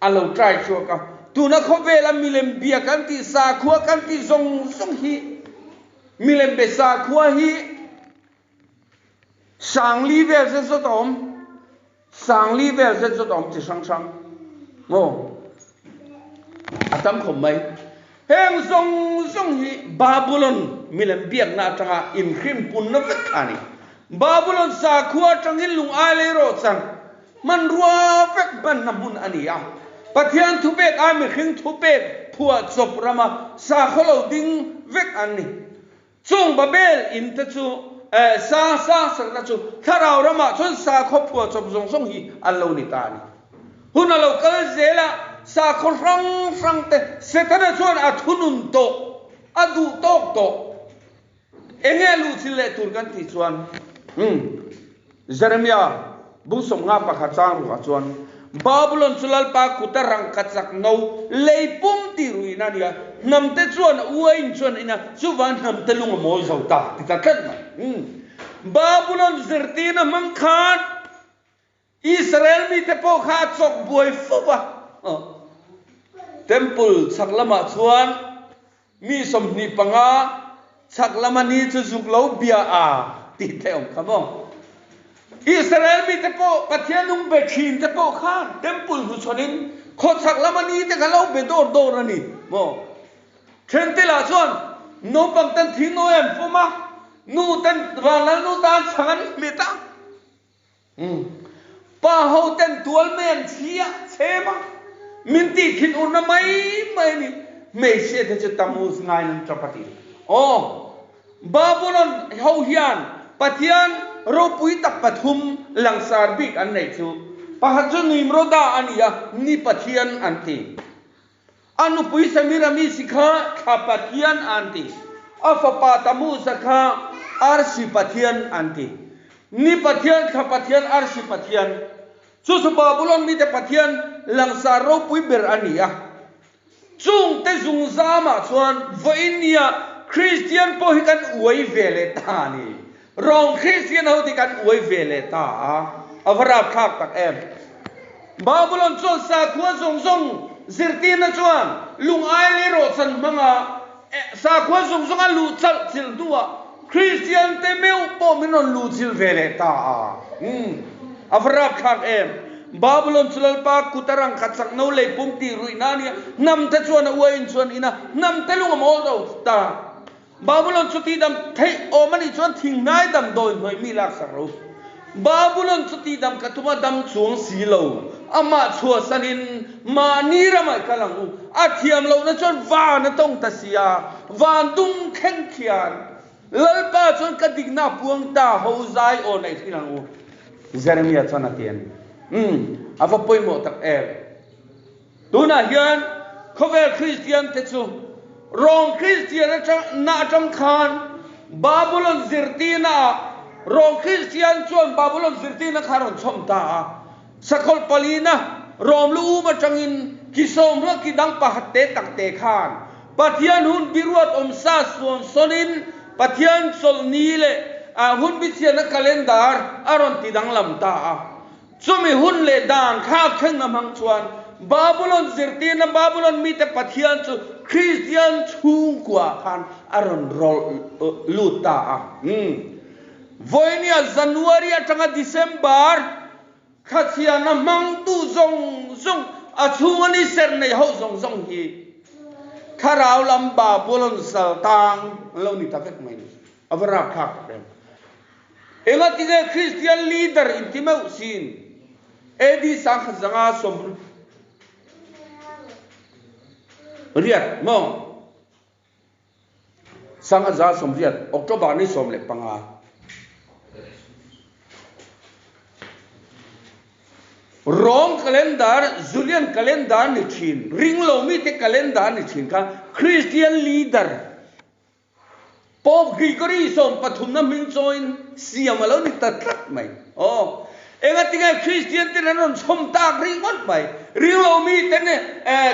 a lo try chhuak a. Tuna khawvela milem bia kan tih sakhua kan tih zawng zawng hi milem be sakhua hi sangli vel zet zawt a awm, sangli vel zet zawt a awm chi hrang hrang maw a tam khawp mai. Heng zawng zawng hi Babulon milem biakna atanga inhrimpunna vek a ni. Babulon sakhua atangin lung ai lei rawh chang Hmanrua vek hmanna hmun a ni a. Pathian thupek ai mihring thupek phuah chawp rama sakhaw lo ding vek an ni. Chung Babel in te chu eh sang sang sakna chu thlarau ramah chuan sakhaw phuah chawp zawng zawng hi an lo ni ta a ni. Hun a lo kal zel a, sakhaw hrang hrang te Setana chuan a thunun tawh, a duh tawk tawh. Enge a luh thil leh tur kan tih chuan umm Jeremia bung 51 chang ruhah chuan Babulon chu Lalpa kuta rangka chak no lei pum tih ruihna a ni a, hnamte chuan a uain chuan a in a, chuvang hnamte lung a mawl zo ta ti ta tlat mai. Umm Babulon zirtirna hmang khan Israel mite pawh kha a chawk buai fo va. Temple chhak lamah chuan mi 25 chhak lama ni chu zuk lo bia a tih theih awm kha maw? Israel mite pawh Pathian nung be thin te pawh khan temple hnuchhawnin khawchhak lama ni te kha lo be dawr dawr a ni maw? Thente lah chuan naupang ten thingnawi an fawm a, nu ten vanlal nu tan chhang an hmet a. Umm. Pa ho ten tual mai an thli a, chhem a, min tih thin urna mai mai a ni. Hmeichhia te chu Tammuz ngaiin an tap a ti. Aw, Babulon ho hian Pathian ropui tak pathum langsar bik an neih chu pakhat chu Nimroda a ni a, ni Pathian an ti. A nupui Semiramis kha thla Pathian an ti. A fapa Tammuz-a kha Arsi Pathian an ti. Ni Pathian, Thla Pathian, Arsi Pathian. Chu chu Babulon mite Pathian langsar ropui ber a ni a. Chungte zungzamah chuan vawiin-nia Kristian pawh hi kan uai ve leh ta a ni. Rawng Kristian ho te kan uai ve leh ta a, a va rapthlak tak em. Babulon chuan sakhua zawng zawng zirtirna chuan lungai leh rawhchan hmanga sakhua zawng zawng a luh chalh chilh hnuah Kristian te meuh pawh min rawn luh chilh ve leh ta a. Umm, a va rapthlak em. Babulon chu Lalpa kut a rang khat chak no lei pum tih ruihna a nia, hnam te chuan a uaiin chuan in a, hnam te lung a mawl ro ta. Babulon chu tihdam theih awm a nih chuan thinghnai damdawi hnawih mi laksak ro. Babulon chu tihdam ka tum a dam chuang si lo. Amah chhuahsanin mahni ramah i kal ang u. A thiam lohna chuan van a tawng ta si a, van dum thleng khian Lalpa chuan ka dikna a puang ta ho zai aw neih thin ang u. Jeremia chuan a ti a ni. Umm, a va pawimawh tak em. Tunah hian khawvel Kristian te chu Rom Kristian atang na atang khan Babulon zirtirna ah Rom Kristian chuan Babulon zirtirna kha a rawn chhawm ta a. Sakawlh palina Rom lu um atangin ki sawmhla ki dang pakhat te tak te khan Pathian hun biruat awmsa suan sawnin Pathian chawlhni leh hun bichhiatna calendar a rawn ti danglam ta a. Chumi hun leh dan thlak thleng a hmang chuan Babulon zirtirna Babulon mite Pathian chu Kristian chhungkua khan a rawn rawlh lut ta a. Vawinia January atanga December thlachiana hmangtu zawng zawng a chhunga ni ser nei ho zawng zawng hi thlarau lam Babulon sal tang an lo ni ta vek mai ni. A va rapthlak tak em. Engatinge Kristian leader inti meuh sin AD 1500 riat maw? 1980 October ni 15. Rom calendar, Julian calendar ni thin, ringlo mite calendar ni thin kha Kristian leader Pope Gregory 13na hming chawiin siam a lo ni ta tlat mai. Aw, engatinge Kristian ten an rawn chhawm tak ringawt mai? Ringlo mi ten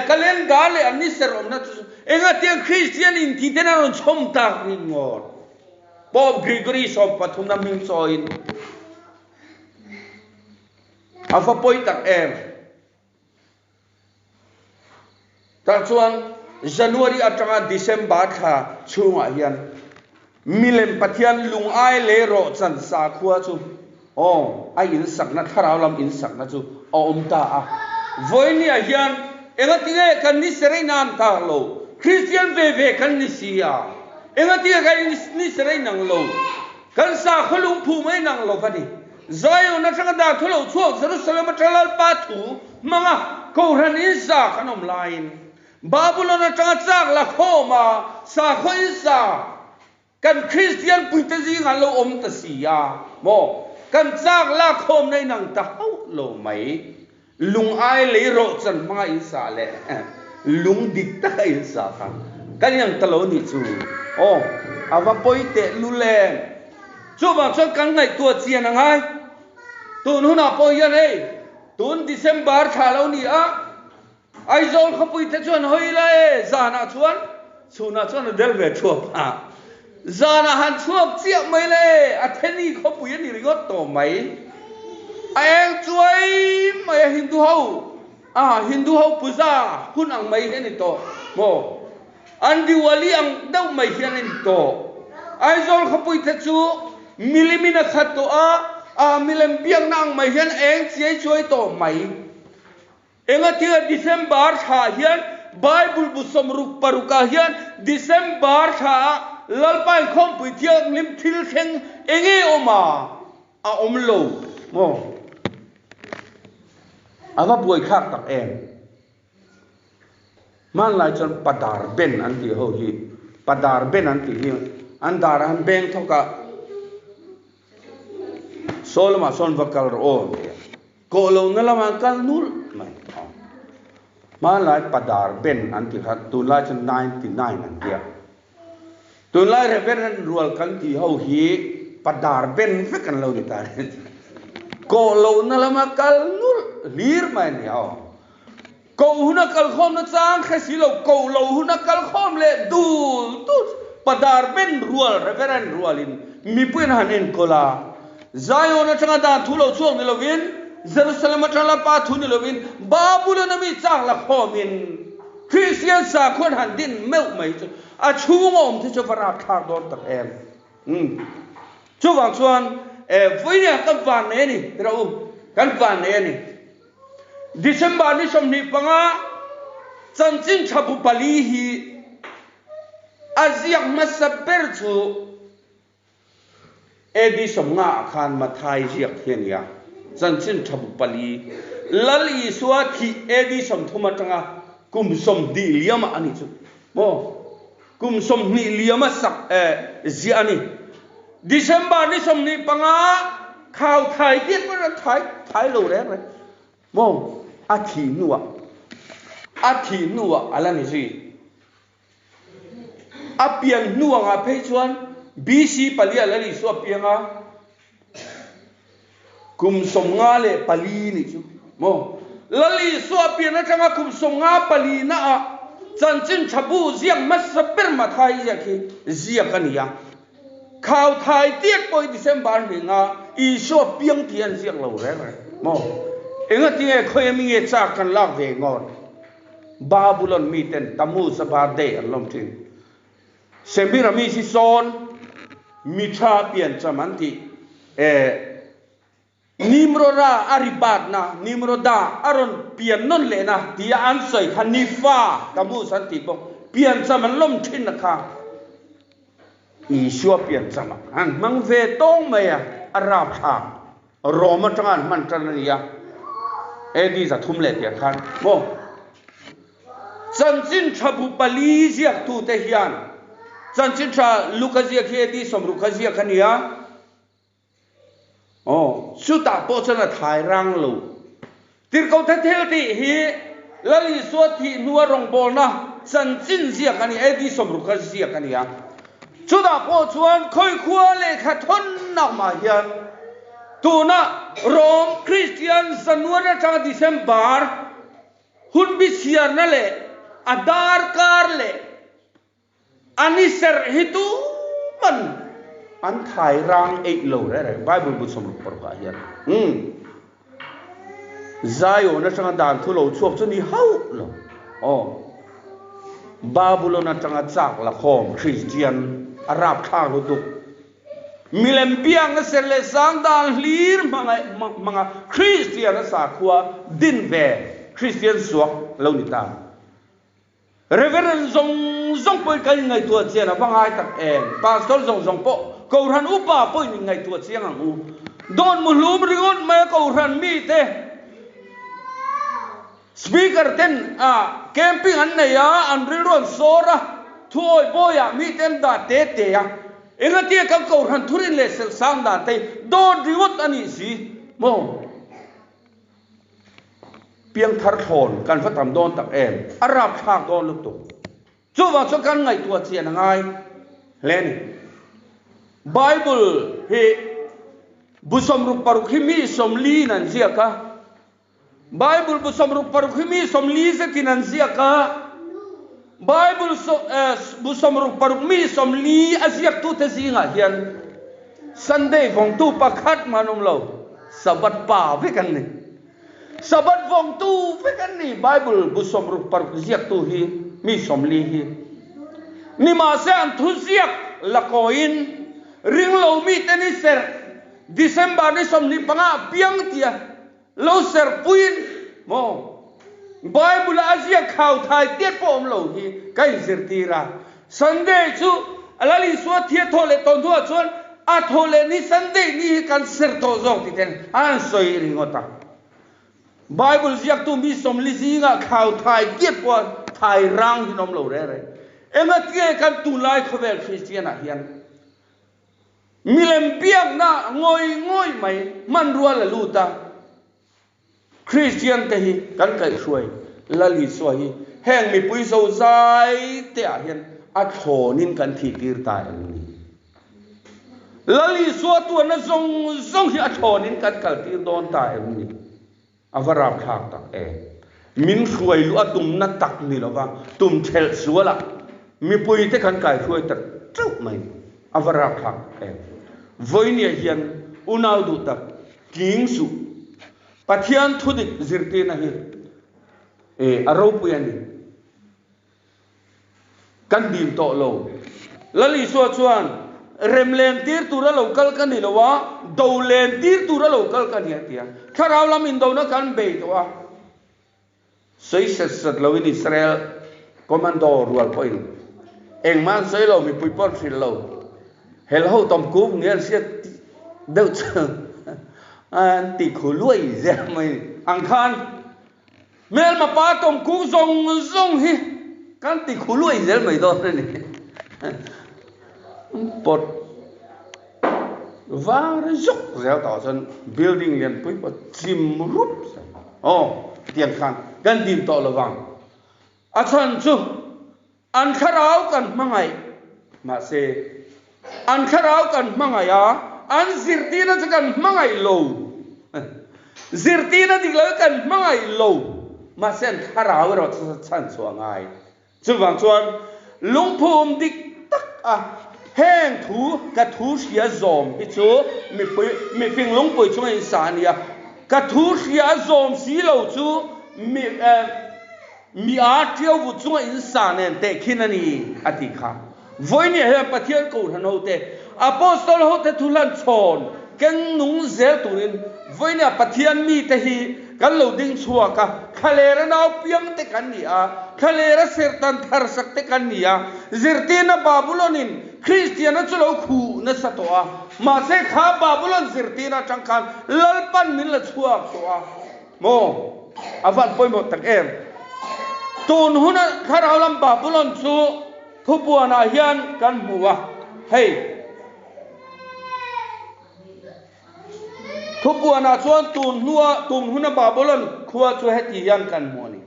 calendar leh an ni ser awmna chu engatinge Kristian inti ten an rawn chhawm tak ringawt? Pope Gregory 13na hming chawiin a va pawi tak em? Tah chuan January atanga December thla chhungah hian milem Pathian lungai leh rawhchan sakhua chu aw a insakna thlarau lam insakna chu a awm ta a. Vawinia hian engatinge kan ni serei nan tak lo, Kristian ve ve kan ni si a, engatinge kan ni serei nang lo, kan sakhua lungphu mai nang lo va ni. Zion atanga dah thu lo chhuak Jerusalem atanga Lalpa thu hmanga Kohhran insa kan awm laiin Babulon atanga chak la khawma sakhaw insa kan Kristian puite zingah an lo awm ta si a maw? Kan chak la khawmna inang ta hauh lo mai. Lung ai lei rawhchan hmanga insa leh lung dik taka insa kha kan inang ta lo nih chu. Aw, a va pawi teh lul em! Chuvang chuan kan ngaihtuah chian a ngai. Tun hunah pawh hian hei tun December thla lo ni a, Aizawl khawpui te chuan hawi ila e, zanah chuan chhunah chuan a del ve thuap a, zanah han chhuak chiah mai la e, a theni khawpui a ni ringawt tawh mai. A eng chuai mai a Hindu ho, a Hindu ho puja hun ang mai hi a ni tawh maw? An Diwali ang deuh mai hian a ni tawh. Aizawl khawpui te chu milimin a khat tawh a, a milem biakna ang mai hian a eng chiai chuai tawh mai. Engatinge December thla hian Bible bu 66 ah hian December thla ah Lalpa inkhawmpui thianghlim thil thleng enge awm a? A awm lo maw? A va buaithlak tak em? Hmanlai chuan Padar Ben an tih ho hi Padar Ben an tih hi an dar ah han beng thawk a Saw lamah sawn va kal rawh aw an ti a. Kawh lohna lamah an kal nulh mai. Hmanlai Padar Ben an ti kha tunlai chuan 99 an ti a. Tunlai Reverend rual kan tih ho hi padar ben vek an lo ni ta a ni. Kawh lohna lama kal nulh hlir mai a ni aw. Koh huna kal khawmna chang hre si lo, koh lo huna kal khawm leh dul dul padar ben rual Reverend rualin mipui an han enkawl a. Zion atanga dan thu lo chhuak ni lovin, Jerusalem atanga Lalpa thu ni lovin, Babulon a mi chak la khawmin Kristian sakhuan han din meuh mai chu a chhunga awm te chu va rapthlak dawn tak em. Umm. Chuvang chuan e vawinia kan van nei a ni tirah u, kan van nei a ni. December ni 25 chanchin tha bu pali hi a ziak hmasa ber chu AD 50 ah khan Mathai ziak hi a ni a, chanchin tha bu pali Lal Isua thih AD 30 atanga kum 20 liamah a ni chu maw? Kum 20 liama sak ziah a ni. December ni 25 khau thai tiat pawh an thai thai lo reng reng maw? A thih hnuah a thih hnuah a la ni zui. A pian hnu angah phei chuan BC palia Lal Isua piang a, kum 54 nih chu maw? Lal Isua pian atanga kum 54 naah chanchin tha bu ziak hmasa ber Mathai ziak hi ziak a ni a. Khau thai tiat pawh hi December hninga Isua piang tih an ziak lo reng reng maw? Engatinge khawi ami nge chak kan lak ve ngawt? Babulon miten Tammuz a birthday an lawm thin. Semiramis hi sawn mi tha piancham an tih e Nimroda a ri batna, Nimroda a rawn pian nawn lehna tia an sawi kha Nifa Tammuz an tih bawk piancham an lawm thin a kha Isua piancham ah an hmang ve tawng mai a, a rapthlak. Rom atanga an hman tan a ni a, AD 300 leh tiang khan maw? Chanchin tha bu pali ziaktute hian chanchin tha Luka ziak hi AD 60 a ziak a ni a, aw chutah pawh chuan a thai rang lo. Tirhkohte thil tih hi Lal Isua thih hnua rawngbawlna chanchin ziak a ni, AD 60 a ziak a ni a. Chutah pawh chuan khawikhua lehkha thawnnak mah hian tuna Rom Kristian January atanga December hun bichhiarna leh a darkar leh A ni serh hi tuman an thai rang eih lo reng reng Bible bu 66 ah hian umm Zion atanga dan thu lo chhuak chu ni hauh lo aw Babulon atanga chak la khawm Christian a rapthlak lutuk milem biakna serh leh sang dan hlir hmanga Christian a sakhua din ve Christian suak lo ni ta. Reverend zawng zawng pawhin kan inngaihtuah chian a va ngai tak em? Pastor zawng zawng pawh, Kohhran upa pawhin inngaihtuah chiang ang u. Dawn muhlum ringawt mai a Kohhran mite Speaker ten a camping an nei a, an rilru an sawr a, thuawi bawiah mite an dah te te a. Engatia kan Kohhran thurin leh serhsang dan te dawt ringawt a nih si maw? Piangthar thlawn kan va tam dawn tak em? A rapthlak dawn lutuk. Chuvang chuan kan ngaihtuah chian a ngai hle a ni. Bible hi bu 66 hi mi 40 in an ziak a. Bible bu 66 hi mi 40 zetin an ziak a. Bible bu 66 mi 40 a ziaktute zingah hian Sunday vawngtu pakhat mah an awm lo, Sabbath pa vek an ni. Sabbath vawngtu vek an ni, Bible bu 66 ziaktu hi mi 40 hi. Nimahse an thuziak la kawiin ringlo mite ni serh December ni 25 ah piang tia lo serh puiin maw Bible a ziak khau thai tiat pawh awm lo hi ka inzirtir a. Sunday chu Lal Isua thia thawh leh tawh hnuah chuan a thawh leh ni Sunday ni hi kan serh tawh zawk tih ten an sawi ringawt a. Bible ziaktu mi 40 zingah khau thai tiat pawh thai rang hin awm lo reng reng. Engatinge kan tunlai khawvel Kristian ah hian milem biakna ngawi ngawi mai hmanrua la lut a. Kristian te hi kan kaihhruai Lal Isua hi heng mipui zo zai te ah hian A thlawnin kan thihtir ta em ni? Lal Isua tuarna zawng zawng hi a thlawnin kan kaltir dawn ta em ni? A va rapthlak tak em? Min hruai luh a tumna tak ni lova tum thelh sualah mipuite kan kaihruai ta teuh mai. A va rapthlak tak em? Vawinia hian unau duh tak tling suh. Pathian thudik zirtirna hi a ropui a ni. Kan dim tawh lo. Lal Isua chuan, Rem len tir tura lo kal ka ni lo a, do len tir tura lo kal ka ni a ti a. Thlarau lam indona kan bei tawh a. Sawi set set loin Israel commando rual pawhin engmah an sawi lo, mipui pawh an hrilh lo. Hel ho tam kung nge an hriat deuh chu an ti khu luai zel mai ang khan. Hmelma pa tawngkung zawng zawng hi kan ti khu luai zel mai dawn a ni. Pawt var zuk zel tawh chuan building lianpui pawh chim rup zel. Aw, tiang khan kan dim tawh lovang. A chhan chu An thlarau kan hmangaih, mahse, an thlarau kan hmangaih a, an zirtirna chu kan hmangaih lo. Zirtirna dik lo hi kan hmangaih lo, mahse an thlarau erawh chu chhan chhuah a ngai. Chuvang chuan lungphum dik tak a heng thu ka thu hria zawm hi chu mipui mifing lungpui chunga insa a ni a, ka thu hria zawm si lo chu mi Mi a ṭiau vut chunga in sa nen tehkhin a ni, a ti kha. Vawinia hian Pathian Kohhran hote, Apostol hote thu hlan chhawn keng nung zel turin vawinia Pathian mite hi kan lo ding chhuak a, thlalera nau piang te kan ni a, thlalera serhtan thar sak te kan ni a, zirtirna Babulon-in Kristiana chu lo khuh nasa tawh a, mahse kha Babulon zirtirna atang khan Lalpan min la chhuak tawh a. Maw? A van pawimawh tak em? Tun huna thlarau lam Babulon chu thupuanah hian kan hmu a, hei thupuanah chuan tun hnua tun huna Babulon khua chu heti hian kan hmu a ni.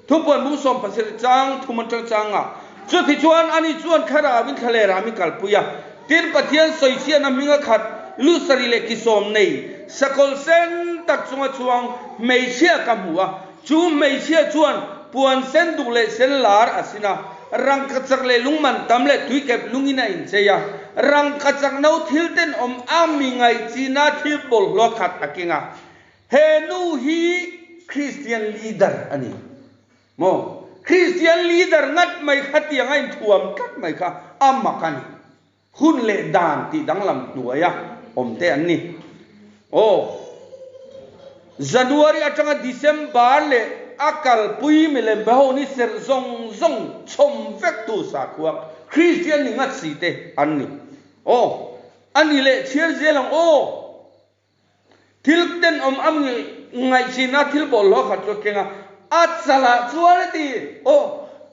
Thupuan bung 17 chang thum atang changa chuti chuan ani chuan thlarauin thlalerah min kalpui a, tin Pathian sawichhiatna hminga khat lu sarih leh ki sawm nei sakawlh sen tak chunga chuang hmeichhia ka hmu a, chu hmeichhia chuan puan sen duk leh sen lar a sin a, rangkachak leh lungman tam leh tuikep lungin a inchei a, rangkachak no thil tenawm a mi ngaihchina thil bawlhhlawh khat a keng a. He nu hi Christian leader a ni maw? Christian leader ngat mai kha tiang a inthuam tlat mai kha a mak a ni. Hun leh dan tih danglam hnuaia awm te an ni. Aw, January atanga December leh a kalpui milem be ho ni serh zawng zawng chhawm vek tu sakhua Christian ni ngat si te an ni. Aw, a ni leh chhiar zel ang aw. Thil tenawm a ngaihchina thil bawlhhlawh khat chu a keng a, a chalah chuan a ti, Aw,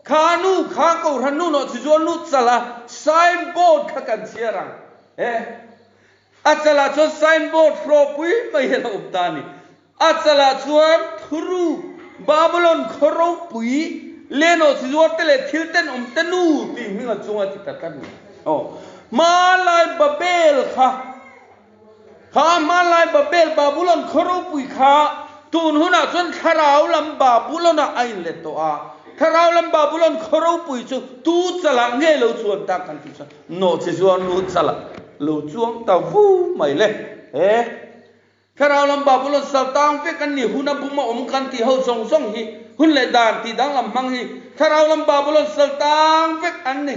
kha nu kha Kohhran nu nawh chi chuan nu chala sign board kha kan chhiar ang e. A chalah chuan sign board hlawhpui mai hian a awm ta a ni. A chalah chuan thuruk Babylon khaw ropui leh nawh chi zuar te leh thil tenawm te nu tih hming a chunga ti ta tlat a ni. Aw, hmalai Babel kha. Kha hmanlai Babel, Babulon khaw ropui kha tun hunah chuan thlarau lam Babulon-ah a inlet tawh a. Thlarau lam Babulon khaw ropui chu tu chalah nge lo chuan tak kan tih chuan nawhchi chuan lu chalah lo chuang ta vu mai le. He thlarau lam Babulon saltang vek an ni huna buma awm kan tih ho zawng zawng hi hun leh dan tih danglam hmang hi thlarau lam Babulon saltang vek an ni.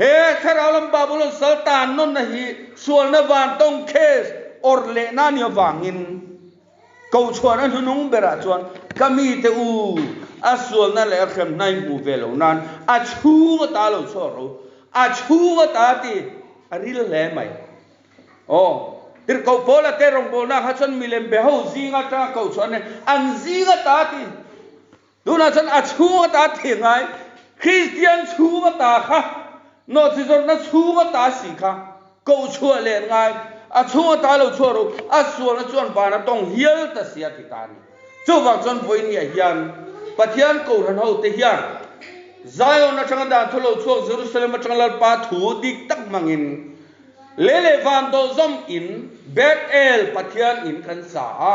He thlarau lam Babulon sal tan nawnna hi sualna vantawng case awrh lehna a nih avangin Kohchhuahna hnunung berah chuan ka mite u a sualna leh a hremna i hmuh ve loh nan a chhung ata lo chhuak ro, a chhung ata ti a ril hle mai. Aw, Tirhkoh Paula te rawngbawlna kha chuan milem be ho zing atanga Kohchhuahna an zing ata ti. Tunah chuan a chhung ata thih ngai, Kristian chhung ata kha, nawhchi zawrhna chhung ata si kha koh chhuah leh ngai, a chhung ata lo chhuah ro, a sualna chuan van a tawng hial ta si a ti ta a ni. Chuvang chuan vawinia hian Pathian Kohhran hote hian. Zion atanga dan thu lo chhuak Jerusalem atanga Lalpa thu dik tak hmangin lei leh van dawhzawm in Beth-el Pathian in kan sa a.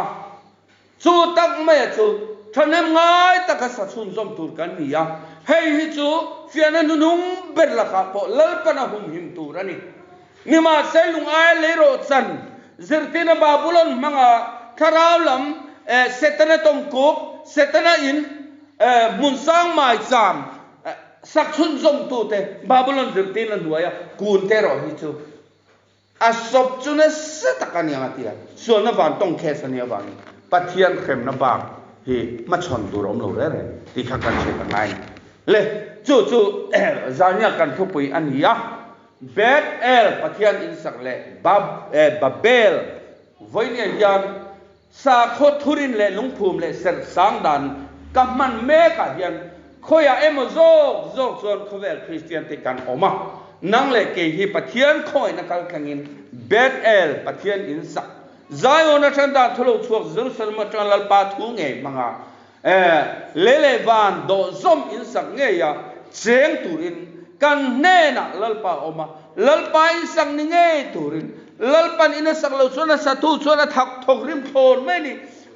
Chu tak maia chu thahnem ngai taka sa chhunzawm tur kan ni a, hei hi chu fiahna hnuhnung ber lakah pawh Lalpan a humhim tur a ni. Nimahse lungaia leirawh chan zirtirna Babulon hmanga thlarau lam Setana tawngkup, Setana in hmun sang maicham sak chhunzawmtute Babulon zirtirna hnuaia kun te erawh hi chu A sawp chu nasa tak a ni ang a ti a, sualna van tawng case a nih avangin Pathian hremna bak hi hmachhawn tur a awm lo reng reng tih kha kan hriat a ngai a ni. Le, chu chu Zania kan thupui a ni a, Beth-el Pathian insak leh Babel vawinia hian Sakhaw thurin leh lungphum leh serh sang dan ka hman mekah hian khawiah emaw zawk zawk chuan khawvel Kristian te kan awm a, nang leh kei hi Pathian khawngaihna kal thlengin Beth-el Pathian in sak Zion atang dan thulo chhuak Jerusalem atanga Lalpa thu ngei hmanga lei leh van dawhzawm in sak ngeia cheng turin kan hnenah Lalpa a awm a, Lalpa in sak ni ngei turin Lalpan in a sak lo chuan a satu chuan a thak thawk rim thlawn mai a ni.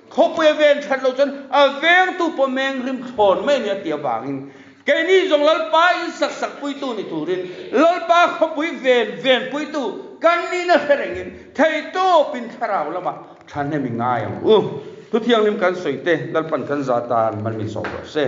Khawpui a ven that lo chuan a vengtu pawh meng rim thlawn mai a ni a tih avangin keini zawng Lalpa in sak sak puitu ni turin Lalpa khawpui ven ven puitu kan nihna hre rengin theihtawpin thlarau lamah thahnem i ngai ang u. Thu thianghlim kan sawi te Lalpan kan za tan mal min sawm rawh se.